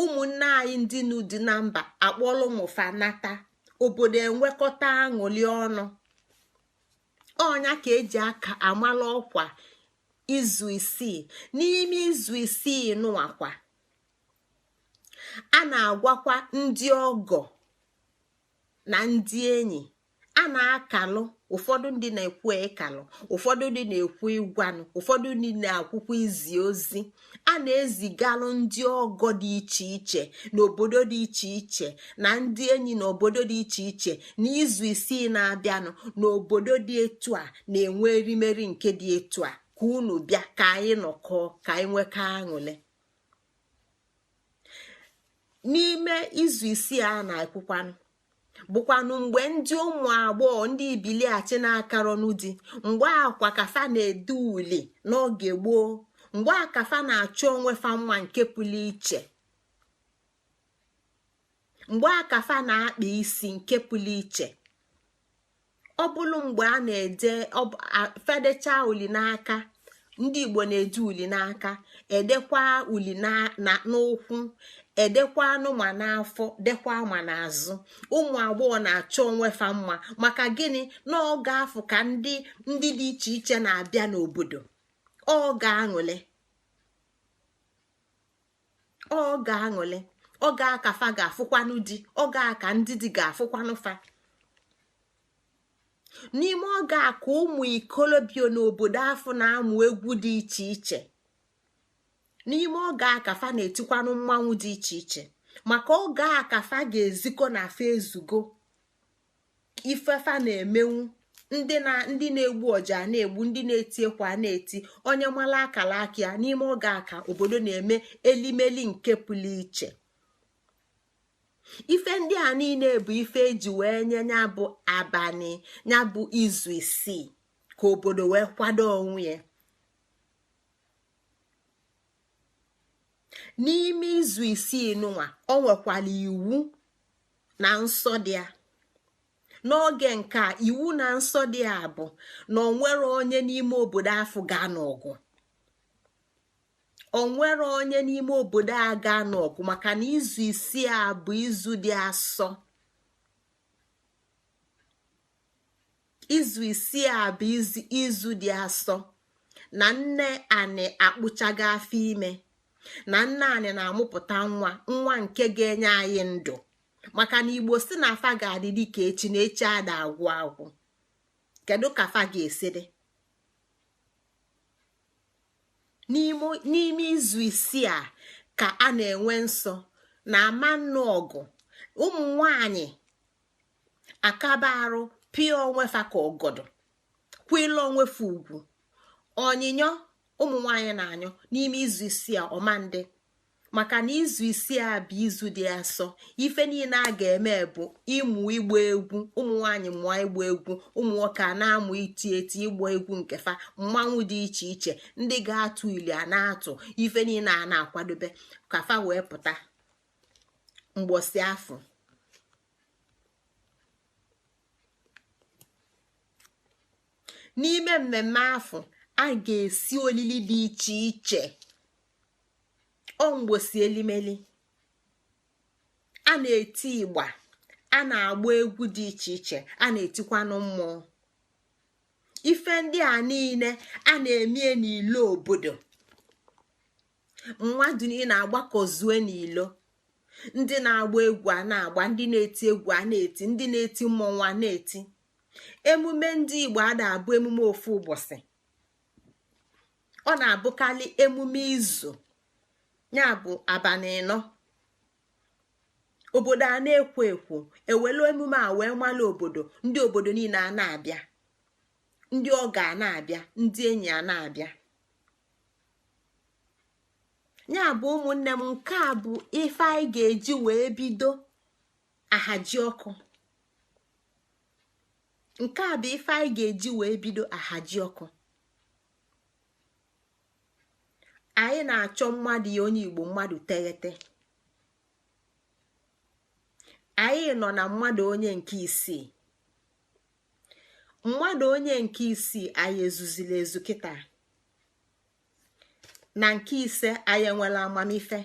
Ụmụnne anyị ndị n'ụdị na mba akpọrọ ụmụfa nata obodo, enwekọta aṅụli ọnụ. Ọnya ka eji aka amala ọkwa izu 6. N'ime izu 6 nụwakwa, a na-agwakwa ndị ọgọ na ndị enyi, a na-akalụ. Ụfọdụ ndị na-ekwu ịkalụ, ụfọdụ ndị na-ekwu ịgwanụ, ụfọdụ ndị na-akwụkwọ izi ozi. A na-ezigalụ ndị ọgọ dị iche iche n'obodo dị iche iche na ndị enyi n'obodo dị iche iche na izu 6 na-abịanụ n'obodo dị etu a na-enwe erimeri nke dị etu a, ka unu bịa ka anyị nọkọọ, ka anyị nwekọ aṅụle. N'ime izu isii a na-ekwukwanụ bụkwanụ mgbe ndị ụmụ agbọghọ ndị ibiliachi na-akarọnụ di, mgbe akwa kafa na-ede uli n'oge gboo, mgbe akafa na-achọ onwe fa mma nke pụrụ iche, mgbe akafa na-akpa isi nke pụrụ iche. Ọ bụrụ mgbe a na-ede fedecha uli n'aka, ndị Igbo na-ede uli n'aka, edekwa uli n'ụkwụ, edekwa anụ ma n'afọ, dekwa ma n'azụ. Ụmụ agbọghọ na-achọ onwe fa mma maka gịnị? N'oge afọ ka ndị dị iche iche na-abịa n'obodo. Ọ ga-aṅụle, ọ ga-aṅụle, ọ ga-aka fa ga-afụkwanụ di, ọ ga-aka ndị di ga-afụkwanụ fa. N'ime oge a ka ụmụ ikolobịa n'obodo afọ na-amụ egwu dị iche iche. N'ime oge a ka fa na-etikwanụ mmanwụ dị iche iche, maka oge a ka fa ga-ezikọ na fa ezugo ife fa na-emenwu. Ndị na-egbu ọja na-egbu, ndị na-eti ekwe a na-eti, onye mala akala aka ya. N'ime oge a ka obodo na-eme elimeli nke pụrụ iche. Ife ndị a niile bụ ife eji wee nye ya bụ abalị, ya bụ izu isii, ka obodo wee kwado onwe ya. N'ime izu isii nụnwa, o nwekwara iwu na nsọ dị ya. N'oge nke a, iwu na nsọ dị ya bụ na onwere onye n'ime obodo afụ ga-anụ ọgụ, onwere onye n'ime obodo a ga-anụ ọgụ, maka na izu isii a bụ izu dị asọ. Izu isii a bụ izu dị asọ, na nne anị akpụchago afọ ime, na nne anị na-amụpụta nwa, nwa nke ga-enye anyị ndụ, maka na Igbo si na afa ga-adị dịka echi, na echi ada agwụ agwụ. Kedu ka fa ga-esi dị n'ime izu isii a ka a na-enwe nsọ na ama nnụ ọgụ? Ụmụ nwanyị akaba arụ pịa onwe fa ka ọgọdọ, kwụila onwe fa ugwu. Onyinyo ụmụ nwanyị na-anyụ n'ime izu isii a ọmandị, maka na izu isii a bụ izu dị asọ. Ife niile a ga-eme bụ ịmụ ịgba egwu. Ụmụ nwanyị mụọ ịgba egwu, ụmụ nwoke a na-amụ iti eti ịgba egwu nke fa, mmanwụ dị iche iche, ndị ga-atụ ili a na-atụ. Ife niile a na-akwadobe ka fa wee pụta mgbosi afọ. N'ime mmemme afọ a ga-esi olili dị iche iche, ọ mgbosi elimeli, a na-eti ịgba, a na-agba egwu dị iche iche, a na-etikwanụ mmụọ. Ife ndị a niile a na-emie n'ilo obodo. Mmadụ niile agbakọzue n'ilo, ndị na-agba egwu a na-agba, ndị na-eti egwu a na-eti, ndị na-eti mmọnwụ a na-eti. Emume ndị Igbo ada abụ emume ofu ụbọchị, ọ na-abụkarị emume izu, ya bụ abalị ịnọ. Obodo a na-ekwo ekwo, ewelu emume a wee mara obodo, ndị obodo niile a na-abịa, ndị ọgọ a na-abịa, ndị enyi a na-abịa. Ya bụ ụmụnne m, nke a bụ ife anyị ga-eji wee bido ahaji ọkụ. Nke a bụ ife anyị ga-eji wee bido ahaji ọkụ. Anyị na-achọ mmadụ ya onye Igbo mmadụ teghete. Anyị nọ na mmadụ onye nke isii. Mmadụ onye nke isii anyị ezuzila ezu kịta. Na nke ise, anyị enwela amamife,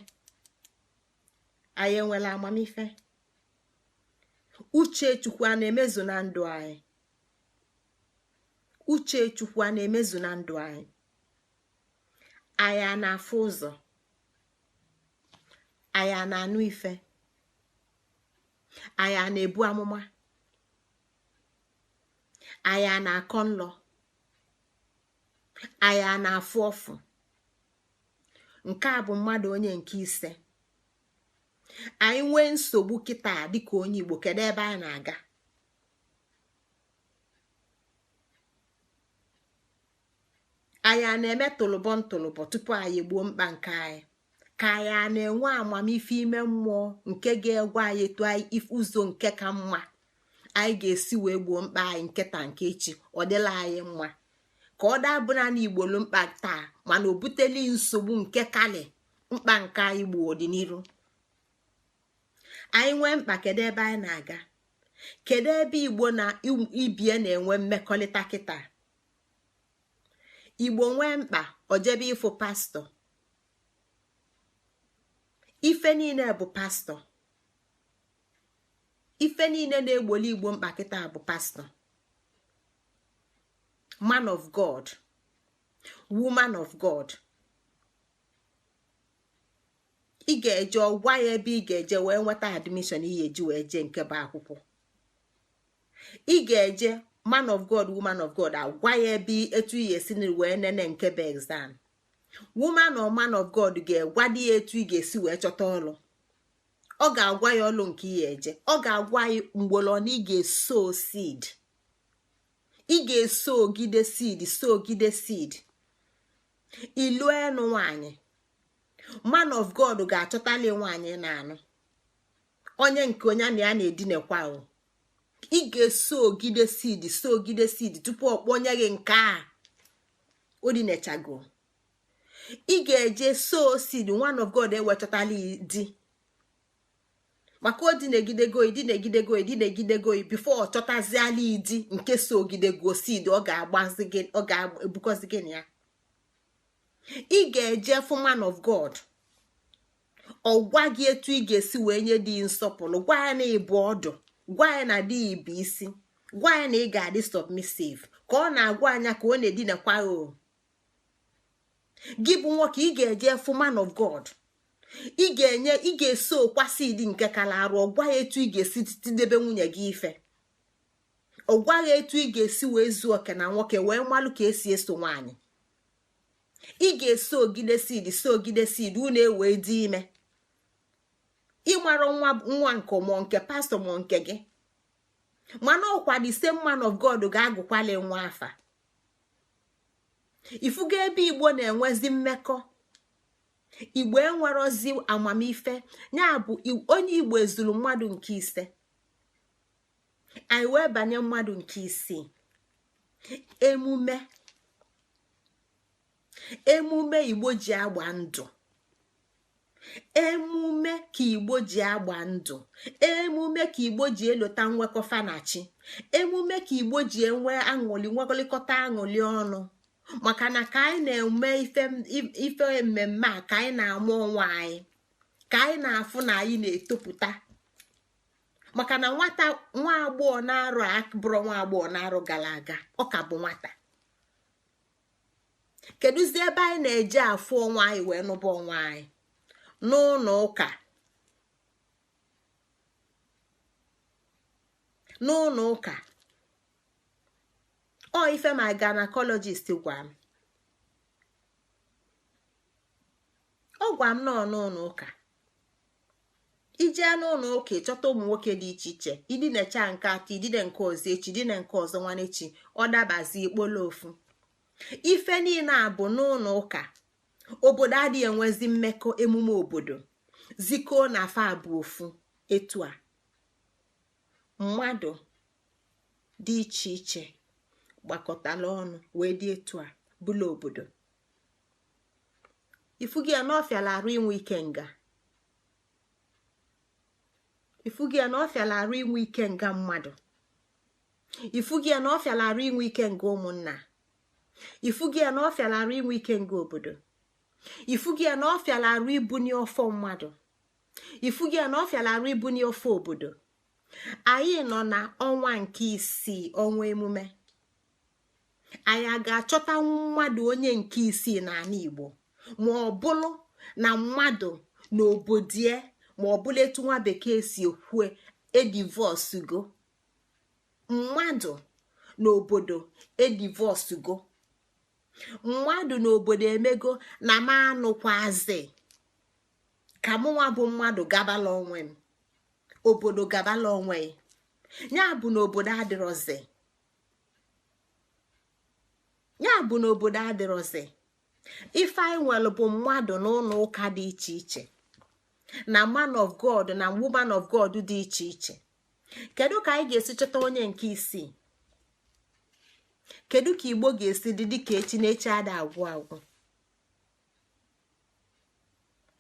anyị enwela amamife. Uche Chukwu a na-emezu na ndụ anyị? Uche Chukwu a na-emezu na ndụ anyị? Anyị a na-afụ ụzọ? Anyị a na-anụ ife? Anyị a na-ebu amụma? Anyị a na-akọ nlọ? Anyị a na-afụ ọfụ? Nke a bụ mmadụ onye nke ise. Anyị nwee nsogbu kịta dịka onye Igbo, kedu ebe anyị na-aga? Anyị a na-eme tụlụbọ ntụlụbọ tupu anyị egbuo mkpa nke anyị? Ka anyị a na-enwe amamife ime mmụọ nke ga-egwa anyị etu anyị ụzọ nke ka mma anyị ga-esi wee gboo mkpa anyị nkịta nke echi ọ dịla anyị mma, ka ọ dabụna na igbolu mkpa taa mana o buteli nsogbu nke kali mkpa nke anyị gbuo ọdịnihu. Anyị nwee mkpa, kedu ebe anyị na-aga? Kedu ebe Igbo na ibie na-enwe mmekọrịta kịta? Igbo nwee mkpa, ojebe ịfụ pastọ. Ife niile bụ pastọ. Ife niile na-egboli Igbo mkpa kịta bụ pastọ, man of God, woman of God. Ị ga-eje, ọgwa ya ebe ị ga-eje wee nweta admission ihe eji wee jee nke bụ akwụkwọ. Ị ga-eje, man of God, woman of God agwa ya ebe etu ị ga-esi wee nene nke bụ exam. Woman or man of God ga-egwa di ya etu ị ga-esi wee chọta ọlụ. Ọ ga-agwa ya ọlụ nke ị eje. Ọ ga-agwa ya mgbolo na ị ga-eso seed, ị ga-eso ogide seed, so ogide seed. Ilu enu nwanyị, man of God ga-achọtali nwaanyị na-anụ onye nke onye na ya na-edinekwa o. Ị ga-eso ogide seed, so ogide seed tupu ọ kpọnye gị nke a o dinechago. Ị ga-eje so seed, man of God ewechọtali di, maka o dinegidego, dinegidego, dinegidego before ọ chọtaziala idi nke so ogidego seed. Ọ ga-agbazi gị, ọ ga-ebukọzi gị na ya. Ị ga-eje fụ man of God, ọ gwa gị etu ị ga-esi wee nye di nsọpụrụ, gwa ya na ịbụ ọdụ, gwa ya na di bụ isi, gwa ya na ị ga-adị submissive. Ka ọ na-agwa anya ka ọ na-edinakwa o. Gị bụ nwoke, ị ga-eje fụ man of God, ị ga-enye, ị ga-eso kwa seed nke kala arụ. Ọ gwa ya etu ị ga-esi tidebe nwunye gị ife. Ọ gwa ya etu ị ga-esi wee zuo oke na nwoke, wee malụ ka esi eso nwaanyị. Ị ga-eso ogide seed, so ogide seed, unu ewee dị ime. Ịmara nwa nwa nke mụọ nke pastọ mụọ nke gị, mana ọkwa the same man of God ga-agụkwali nwa afa. Ifugo ebe Igbo na-enwezi mmekọ? Igbo enwerozi amamife ya bụ onye Igbo ezuru mmadụ nke ise, anyị wee banye mmadụ nke isii. Emume, emume Igbo ji agba ndụ, emume ka Igbo ji agba ndụ, emume ka Igbo ji elota nwekọ fanachi, emume ka Igbo ji enwe aṅụli, nwekọrịkọta aṅụli ọnụ, maka na ka anyị na-eme ife mmemme a, ka anyị na-amụ onwe anyị, ka anyị na-afụ na anyị na-etopụta. Maka na nwata nwa agbọghọ na-arụ bụrụ nwa agbọghọ na-arụ gara aga, ọ ka bụ nwata. Kedụzi ebe anyị na-eje afụ onwe anyị wee nụba onwe anyị? N'ụlọ ụka. N'ụlọ ụka. Ọ ife ma gynecologist gwa m, ọ gwa m nọọ n'ụlọ ụka. Ijee n'ụlọ ụka, ịchọta ụmụ nwoke dị iche iche, idinecha nke atọ, idine nke ọzọ echi, idine nke ọzọ nwanne echi, ọ dabazi ikpolo ofu. Ife niile a bụ n'ụlọ ụka. Obodo adịghị enwezi mmekọ. Emume obodo zikoo na afa bụ ofu. Etu a mmadụ dị iche iche gbakọtala ọnụ wee dị etu a bụla obodo. Ifugi ya na ọfịala arụ inwe ike nga. Ifugi ya na ọfịala arụ inwe ike nga mmadụ. Ifugi ya na ọfịala arụ inwe ike nga ụmụnna. Ifugi ya na ọfịala arụ inwe ike nga obodo. Ifugi ya na ọfịala arụ ibunye ọfọ mmadụ. Ifugi ya na ọfịala arụ ibunye ọfọ obodo. Anyị nọ na ọnwa nke isii, ọnwa emume. Anyị a ga-achọta mmadụ onye nke isii n'ala Igbo, ma ọ bụrụ na mmadụ na obodie, ma ọ bụrụ etu nwa bekee si ekwue, edivorcego mmadụ na obodo, edivorcego mmadụ na obodo, emego na m anụkwazi, ka mụnwa bụ mmadụ gabala onwe m, obodo gabala onwe ya. Bụ na obodo adịrọzi, ya bụ na obodo adịrọzi. Ife anyị nwere bụ mmadụ n'ụlọ ụka dị iche iche, na man of God na woman of God dị iche iche. Kedu ka anyị ga-esi chọta onye nke isii? Kedu ka Igbo ga-esi dị dịka echi na echi ada agwụ agwụ?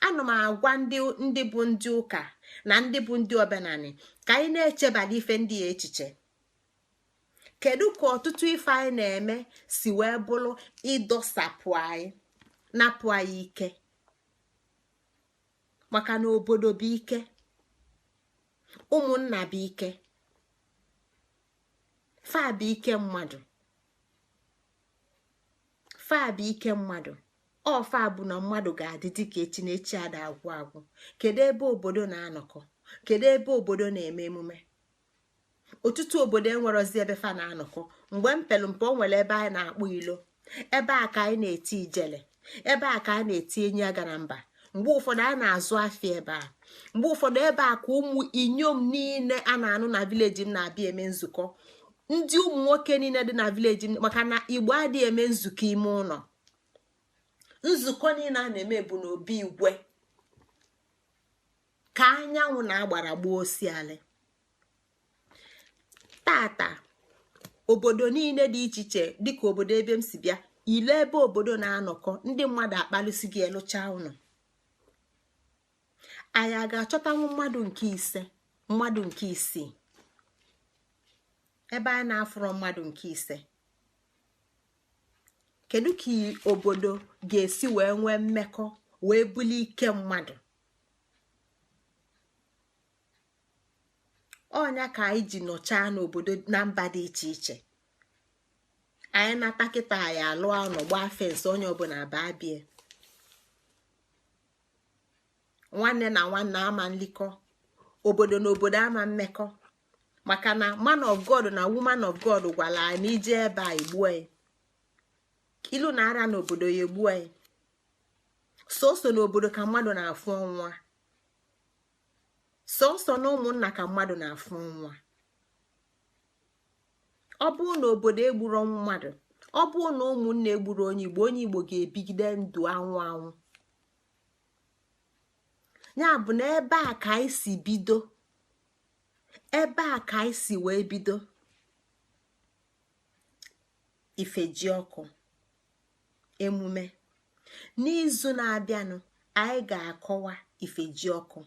Ana m agwa ndị bụ ndị ụka na ndị bụ ndị omenani ka anyị na-echebara ife ndị a echiche. Kedu ka ọtụtụ ife anyị na-eme si wee bụrụ ịdọsapụ anyị, napụ anyị ike? Maka na obodo bụ ike, ụmụnna bụ ike, fa bụ ike mmadụ, fa bụ ike mmadụ. Ọfa bụ na mmadụ ga-adị dịka echi na echi ada agwụ agwụ. Kedu ebe obodo na-anọkọ? Kedu ebe obodo na-eme emume? Ọtụtụ obodo enwerozi ebe fa na-anọkọ. Mgbe m pelu mpe, o nwere ebe anyị na-akpọ ilo. Ebe a ka anyị na-eti ijele, ebe a ka a na-eti enyi aga na mba. Mgbe ụfọdụ a na-azụ afịa ebe a. Mgbe ụfọdụ ebe a ka ụmụ inyom niile a na-anụ na village m na-abịa eme nzukọ. Ndị ụmụ nwoke niile dị na village m, maka na Igbo adịghị eme nzukọ ime ụlọ. Nzukọ niile a na-eme bụ n'obi igwe, ka anyanwụ na-agbara gbuo osialị. Tata, obodo niile dị iche iche, dịka obodo ebe m si bịa, ile ebe obodo na-anọkọ, ndị mmadụ akpalụsi gị elụcha ụnọ. Anyị a ga-achọtanwu mmadụ nke ise, mmadụ nke isii? Ebe a na-afụrọ mmadụ nke ise, kedu ka obodo ga-esi wee nwee mmekọ, wee bulie ike mmadụ? Ọnya ka anyị ji nọchaa n'obodo na mba dị iche iche. Anyị nata kịta, anyị alụọ ụlọ, gbaa fence, onye ọbụla baa bie. Nwanne na nwanne ama nlikọ, obodo na obodo ama mmekọ, maka na man of God na woman of God gwara anyị na ije ebe a, egbuo ya. Ilu na ara n'obodo ya, egbuo ya. Sọsọ n'obodo ka mmadụ na-afụ ọnwa, sọsọ na ụmụnna ka mmadụ na-afụ nwa. Ọ bụrụ na obodo egburo mmadụ, ọ bụrụ na ụmụnna egburu onye Igbo, onye Igbo ga-ebigide ndụ anwụ anwụ. Ya bụ na ebe a ka anyị si bido, ebe a ka anyị si wee bido Ifejiọkụ emume. N'izu na-abịanụ, anyị ga-akọwa Ifejiọkụ.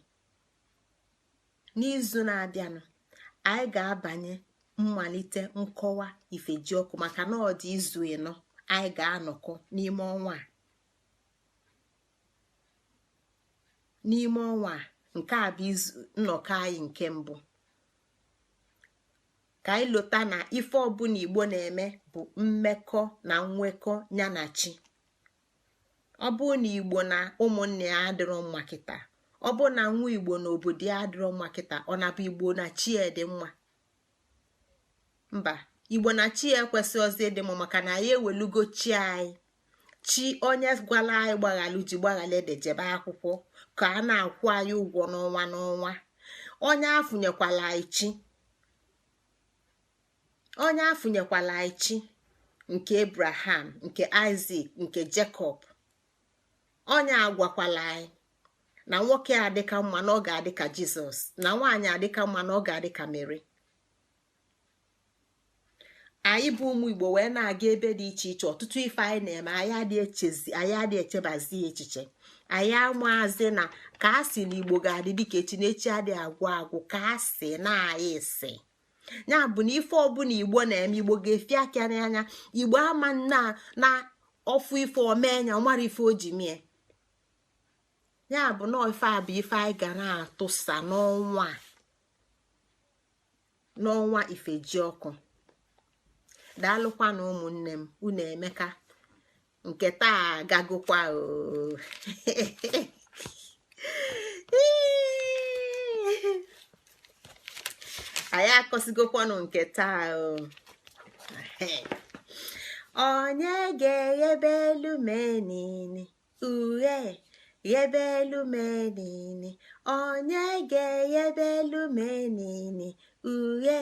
N'izu na-abịanụ, anyị ga-abanye mmalite nkọwa Ifejiọkụ, maka na ọ dị izu ịnọ anyị ga-anọkọ n'ime ọnwa a. N'ime ọnwa a, nke a bụ izu nnọkọ anyị nke mbụ. Ka anyị lota na ife ọbụla Igbo na-eme bụ mmekọ na nwekọ ya na chi. Ọ bụrụ na Igbo na ụmụnne ya adịrọ mma kịta, ọ bụrụ na nwa Igbo na obodo ya adịrọ mma kịta, ọ na-abụ Igbo na chi ya dị mma? Mba, Igbo na chi ya ekwesịghịzi ịdị mma, maka na anyị ewelugo chi anyị, chi onye gwara anyị gbaghalụ ji gbaghalụ ede jebe akwụkwọ, ka a na-akwụ anyị ụgwọ n'ọnwa n'ọnwa. Onye afụnyekwala anyị chi, onye afụnyekwala anyị chi nke Abraham, nke Isaac, nke Jacob. Onye agwakwala anyị na nwoke adịka mma na ọ ga-adị ka Jizọs, na nwaanyị adịka mma na ọ ga-adị ka Mary. Anyị bụ ụmụ Igbo wee na-aga ebe dị iche iche. Ọtụtụ ife anyị na-eme, anyị adị echezi, anyị adị echebazi echiche. Anyị amaazị na ka a sị na Igbo ga-adị dịka echi na echi adịghị agwụ agwụ, ka a sị na anyị si ya bụ na ife ọbụla Igbo na-eme, Igbo ga-efi aka n'anya. Igbo ama na na ọfụ ife omenya, ọmara ife o ji mie ya. Bụ na ife a bụ ife anyị ga na-atụsa n'ọnwa a, n'ọnwa Ifejiọkụ. Daalụkwa na ụmụnne m, unu emeka. Nke taa agagokwa oo. Anyị akọsigokwanụ nke taa o. Onye ga-eghebe elu menini uhe, ghebe elu menini? Onye ga-eghebe elu menini uhe,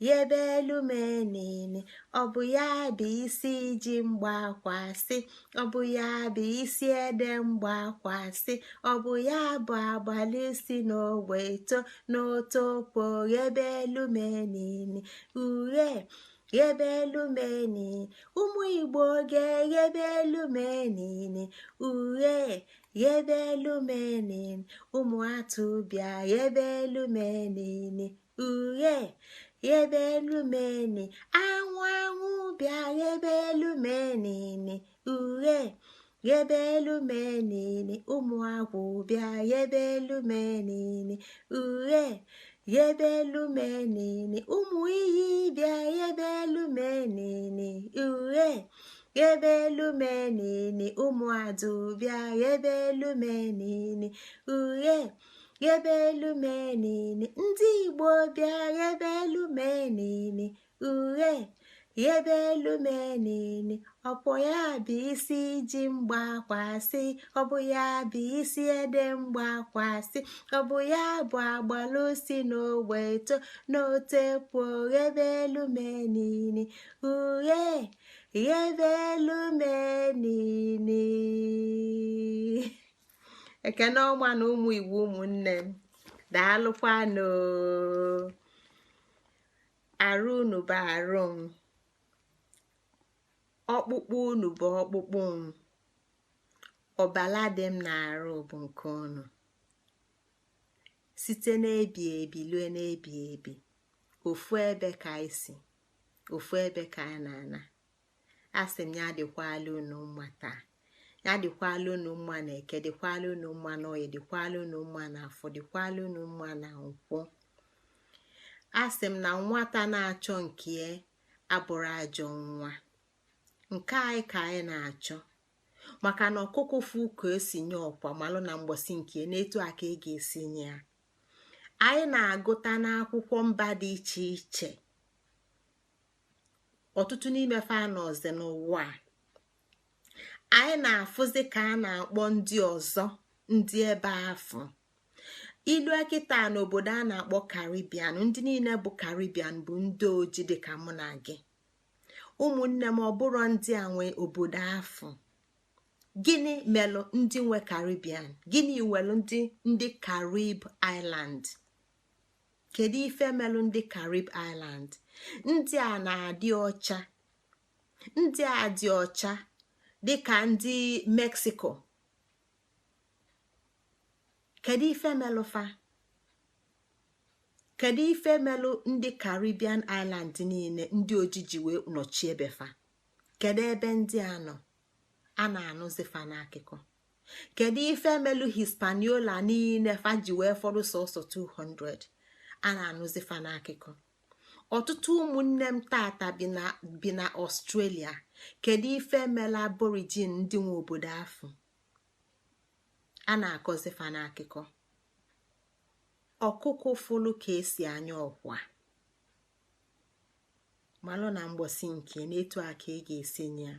Ghebe elu menini, ọ bụ ya bụ isi ji mgbakwasị, ọ bụ ya bụ isi ede mgbakwasị, ọ bụ ya bụ agbalị si n'ogbe eto n'otopo. Ghebe elu menini, ughe ghebe elu menini, ụmụ Igbo ga-eghebe elu menini, ughe ghebe elu menini, ụmụ atụ bịa ghebe elu menini, ughe ghebe elu meni, anwụ anwụ bịa ghebe elu menini, ughe ghebe elu menini, ụmụ agwụ bịa ghebe elu menini, ughe ghebe elu menini, ụmụ iyi bịa ghebe elu menini, ughe ghebe elu menini, ụmụ adụ bịa ghebe elu menini, ughe ghebe elu menini, ndị Igbo bịa ghebe elu menini, ughe ghebe elu menini. Ọ bụ ya bụ isi ji mgbakwasị, ọ bụ ya bụ isi ede mgbakwasị, ọ bụ ya bụ agbalụ si n'ogbe eto n'otepu. Ghebe elu menini, ughe ghebe elu menini. Ekene ọma na ụmụ Igbo, ụmụnne m, daalụkwanụ. Arụ unu bụ arụ m, ọkpụkpụ unu bụ ọkpụkpụ m, ọbala dị m na-arụ bụ nke unu. Site n'ebi ebi lue n'ebi ebi, ofu ebe ka anyị si, ofu ebe ka anyị na-ana. Asị m ya dịkwala unu mma taa, ya dịkwala unu mma na Eke, dịkwala unu mma na Oye, dịkwala unu mma na Afọ, dịkwala unu mma na Nkwọ. Asị m na nwata na-achọ nke abụrụ ajọ nwa. Nke anyị ka anyị na-achọ, maka na ọkụkọ fụ ka esi nye ọkwa malụ na mgbọsị nke n'etu a ka ị ga-esi nye ya. Anyị na-agụta n'akwụkwọ mba dị iche iche, ọtụtụ n'ime fa nọzi n'ụwa. Anyị na-afụzi ka a na-akpọ ndị ọzọ ndị ebe afọ ilu kịta n'obodo a na-akpọ Caribbean. Ndị niile bụ Caribbean bụ ndị oji dịka mụ na gị, ụmụnne m. Ọ bụrụ ndị a nwe obodo afọ, gịnị melụ ndị nwe Caribbean? Gịnị welụ ndị Carib Island? Kedu ife melụ ndị Carib Island? Ndị a na-adị ọcha, ndị a dị ọcha dịka ndị Mexico. Kedu ife melụfa? Kedu ife melụ ndị Caribbean Island niile ndị ojiji wee nọchie ebe fa? Kedu ebe ndị a nọ a na-anụzi fa n'akụkọ? Kedu ife melụ Hispaniola niile fa ji wee fọdụ sọsọ 200 a na-anụzi fa n'akụkọ? Ọtụtụ ụmụnne m tata bi na Ọstrelia. Kedu ife mela Aborigine, ndị nwe obodo afọ a na-akọzi fa n'akụkọ? Ọkụkọ fụlụ ka esi anya ọkwa malụ na mgbọsị nke n'etu a ka ị ga-esi nye ya.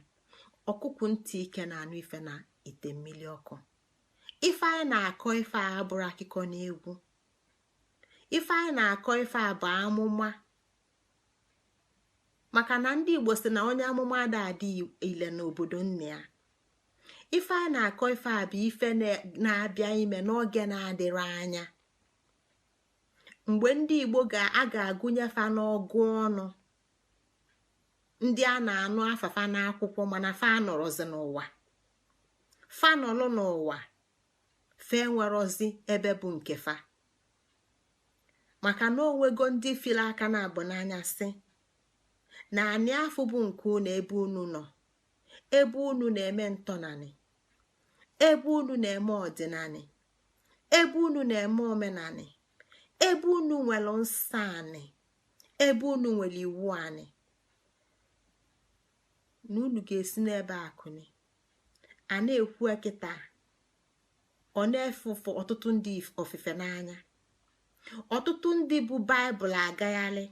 Ọkụkụ ntị ike na-anụ ife na ite mmiri ọkụ. Ife anyị na-akọ, ife a bụrụ akụkọ n'egwu. Ife anyị na-akọ, ife a bụ amụma, maka na ndị Igbo si na onye amụma ada adị ile n'obodo nna ya. Ife a na-akọ, ife a bụ ife na-abịa ime n'oge na-adịrị anya, mgbe ndị Igbo a ga-agụnye fa n'ọgụ ọnụ ndị a na-anụ afafa n'akwụkwọ, mana fa nọrọzi n'ụwa, fa nọlụ n'ụwa, fa enwerozi ebe bụ nke fa, maka na onwego ndị fili aka na abụ n'anya si na anị afọ bụ nke unu, ebe unu nọ, ebe unu na-eme ntọnanị, ebe unu na-eme ọdịnanị, ebe unu na-eme omenanị, ebe unu nwere nsọ anị, ebe unu nwere iwu anị, na unu ga-esi n'ebe akụni a na-ekwu kịta. Ọ na-efe ụfụ ọtụtụ ndị ofufe n'anya. Ọtụtụ ndị bụ Baịbụl agagharị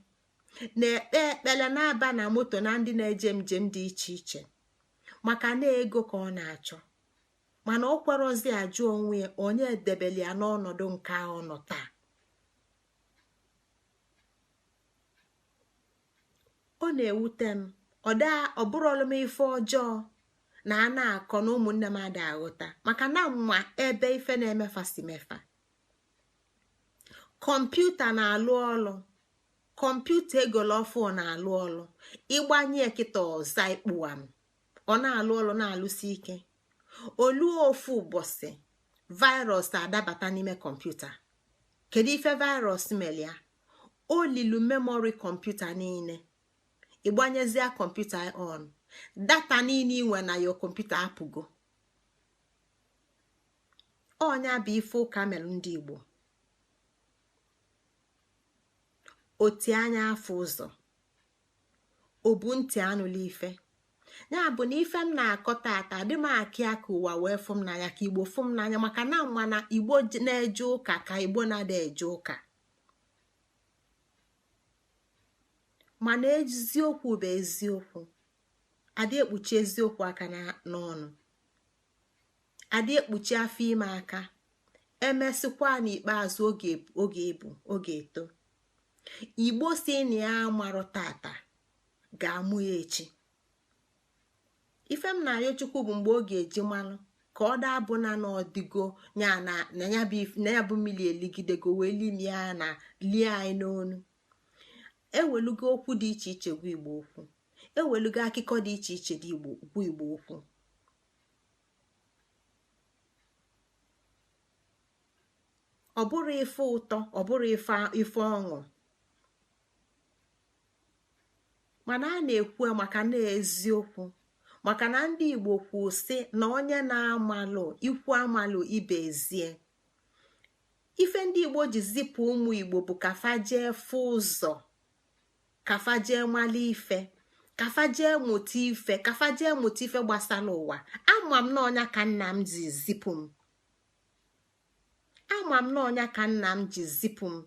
na-ekpe ekpere na-aba na moto na ndị na-eje njem dị iche iche, maka na ego ka ọ na-achọ, mana ọ kwerozi ajụ onwe ya onye edebeli ya n'ọnọdụ nke ọ nọ taa. Na-ewute m, ọ bụrụlụ m ife ọjọọ na a na-akọ na ụmụnne m ada aghọta, maka na mma ebe ife na-emefa si mefa. Kọmputa na-alụ ọlụ, kọmputa egolo ọfụ na-alụ ọlụ. Ịgbanye kịta ọza ikpuwa m, ọ na-alụ ọlụ, na-alụsi ike. Oluo ofu ụbọchị, virus adabata n'ime kọmputa. Kedu ife virus melia? O lilu memory kọmputa niile. Ịgbanyezie kọmputa on, data niile inwe na yo kọmputa apụgo. Ọnya bụ ife ụka melụ ndị Igbo. Oti anya afọ ụzọ, obu ntị anụla ife. Ya bụ na ife m na-akọ tata adị m akị aka ụwa wee fụ m n'anya, ka Igbo fụ m n'anya, maka na mma na Igbo na-eje ụka ka Igbo na-ada eje ụka. Mana eziokwu bụ eziokwu, adị ekpuchi eziokwu aka n'ọnụ, adị ekpuchi afọ ime aka. Emesịkwa n'ikpeazụ, oge ebu oge eto. Igbo si na ya amarụ tata ga-amụ ya echi. Ife m na-ayọ Chukwu bụ mgbe ọ ga-eji malụ ka ọ daa bụ na n'ọdịgo ya na ya bụ mmiri eligidego wee limie ya na lie anyị n'onu. Ewelugo okwu dị iche iche gwa Igbo okwu, ewelugo akụkọ dị iche iche dị Igbo gwa Igbo okwu. Ọ bụrụ ife ụtọ, ọ bụrụ ife ọṅụ, mana a na-ekwu maka na eziokwu, maka na ndị Igbo kwu sị na onye na-amalụ ikwu amalụ ibe ezie. Ife ndị Igbo ji zipụ ụmụ Igbo bụ ka fa jee fụ ụzọ, ka fa jee mala ife, ka fa jee mụta ife, ka fa jee mụta ife gbasara ụwa. Ama m na ọnya ka nna m ji zipụ m, ama m na ọnya ka nna m ji zipụ m.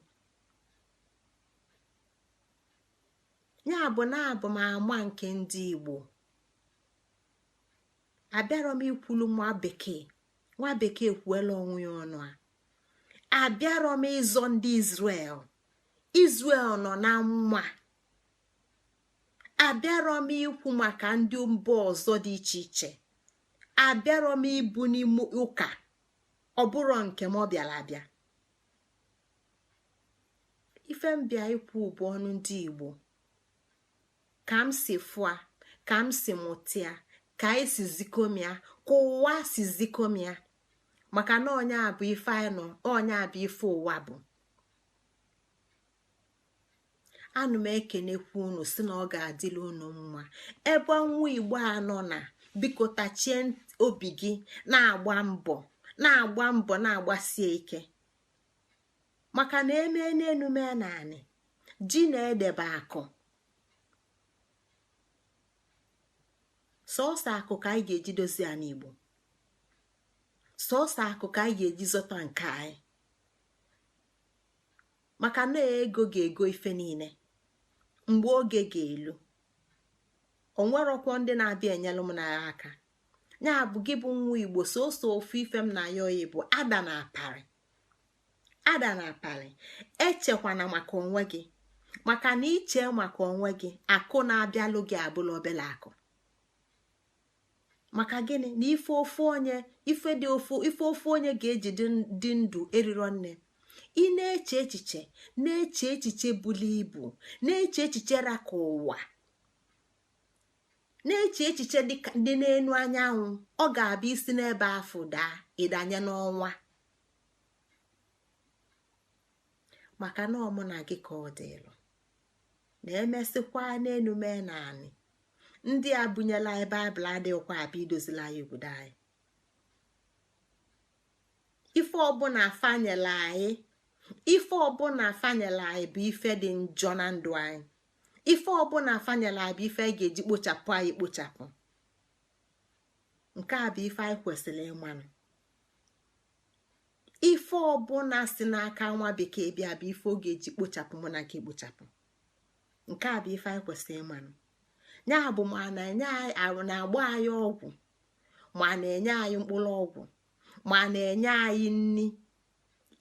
Ya bụ na abụ m ama nke ndị Igbo. Abịarọ m ikwulu nwa bekee, nwa bekee kwuela onwe ya ọnụ. A abịarọ m ịzọ ndị Israel, Israel nọ na mma. Abịarọ m ikwu maka ndị mba ọzọ dị iche iche. Abịarọ m ibu n'ime ụka, ọ bụrụ nke m ọ bịara abịa. Ife m bịa ikwu bụ ọnụ ndị Igbo, ka m si fụa, ka m si mụtịa, ka anyị si zikomia, ka ụwa si zikomia, maka na ọnya bụ ife anyị nọ, ọnya bụ ife ụwa bụ. Anụ m ekenekwu unu si na ọ ga-adịla unu mma. Ebe nwa Igbo a nọ na, biko tachie obi gị, na-agba mbọ, na-agba mbọ, na-agbasie ike, maka na eme n'enu mee naanị ji na-edebe akụ. Sọọsọ akụ ka anyị ga-eji dozie ala Igbo, sọọsọ akụ ka anyị ga-eji zọta nke anyị, maka na ego ga-ego ife niile mgbe oge ga-elu. O nwerọkwọ ndị na-abịa enyelụ m n'agha aka. Ya bụ gị bụ nwa Igbo, sọsọ ofu ife m na-ayọ ya bụ ada na aparị, ada na aparị. Echekwana maka onwe gị, maka na iche maka onwe gị, akụ na-abịalụ gị abụla obele akụ. Maka gịnị? Na ife ofu onye, ife dị ofu, ife ofu onye ga-eji dị ndụ eriro nne. Ị na-eche echiche, na-eche echiche bulu ibu, na-eche echiche ra ka ụwa, na-eche echiche dị n'elu anyanwụ, ọ ga-abịa isi n'ebe afụ daa, ịdanye n'ọnwa. Maka na ọmụ na gị ka ọ dịlụ na emesịkwa n'enu mee naanị. Ndị a bunyela anyị Baịbụl adịghịkwa abịa idozila anyị obodo anyị. Ife ọbụla afanyela anyị, ife ọbụla afanyela anyị bụ ife dị njọ na ndụ anyị. Ife ọbụla afanyela anyị bụ ife anyị ga-eji kpochapụ anyị kpochapụ. Nke a bụ ife anyị kwesịrị ịmanụ. Ife ọbụla si n'aka nwa bekee bịa bụ ife ọ ga-eji kpochapụ mụ na nke kpochapụ. Nke a bụ ife anyị kwesịrị ịmanụ. Ya bụ ma na-enye anyị, na-agba anyị ọgwụ, ma na-enye anyị mkpụrụ ọgwụ, ma na-enye anyị nni,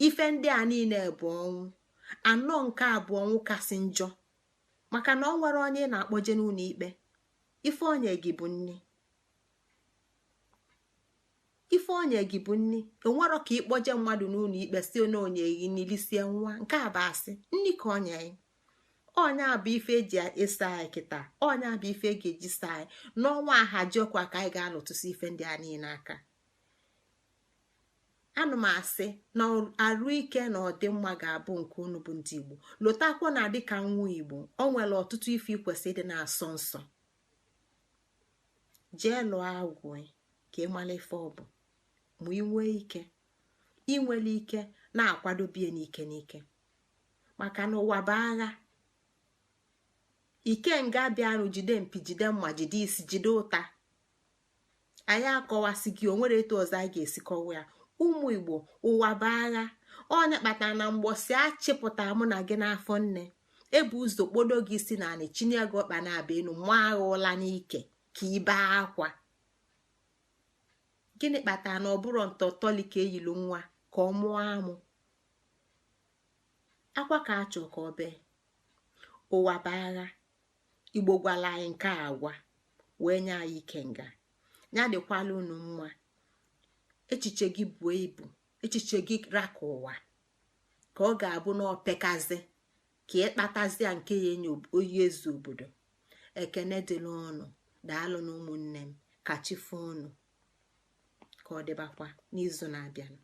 ife ndị a niile bụ ọnwụ. Anọ nke a bụ ọnwụ kasị njọ, Maka na ọ nwere onye ị na-akpọje n'ụlọ ikpe. Ife onye gị bụ nni, ife onye gị bụ nni. Enwerọ ka ịkpọje mmadụ n'ụlọ ikpe si na onye gị n'ilisie nwa. Nke a bụ asị. Nni ka onye ọnya bụ ife eji esa anyị kịta, ọnya bụ ife e ga-eji saa anyị n'ọnwa Ahajiọkwa, ka anyị ga-alụtụsị ife ndị a niile aka. Anụ m asị na arụ ike na ọdịmma ga-abụ nke unu bụ ndị Igbo. Lotakwa na dịka nwa Igbo, o nwere ọtụtụ ife ikwesị ịdị na-asọ nsọ. Jee lụọ agwụ ka ị mara ife ọ bụ, ma ị nwee ike inwere ike na-akwadobie n'ike n'ike, maka na ụwa bụ agha. Ikenga bịanụ jide mpi, jide mma, jide isi, jide ụta. Anyị akọwasị gị, o nwere etu ọzọ anyị ga-esi kọwa ya. Ụmụ Igbo, ụwa bụ agha. Onye kpatara na mgbọsị achịpụta mụ na gị n'afọ nne, ebu ụzọ kpodo gị isi na anị, chinye gị ọkpa na-aba enu, mụọ agha ụla n'ike ka ibe akwa. Gịnị kpatara na ọ bụrụ ntọtọli ka eyilu nwa ka ọ mụọ amụ akwa ka achọ ka ọ bee? Ụwa bụ agha. Igbo gwara anyị nke agwa wee nye anyị ike nga ya dịkwala unu mma. Echiche gị buo ibu, echiche gị raka ụwa, ka ọ ga-abụ na opekazi ka ịkpatazia nke ya enye oyi ezu obodo. Ekene dịla ụnụ. Daalụ na ụmụnne m. Ka chi foo unu. Ka ọ dịbakwa n'izu na-abịanụ.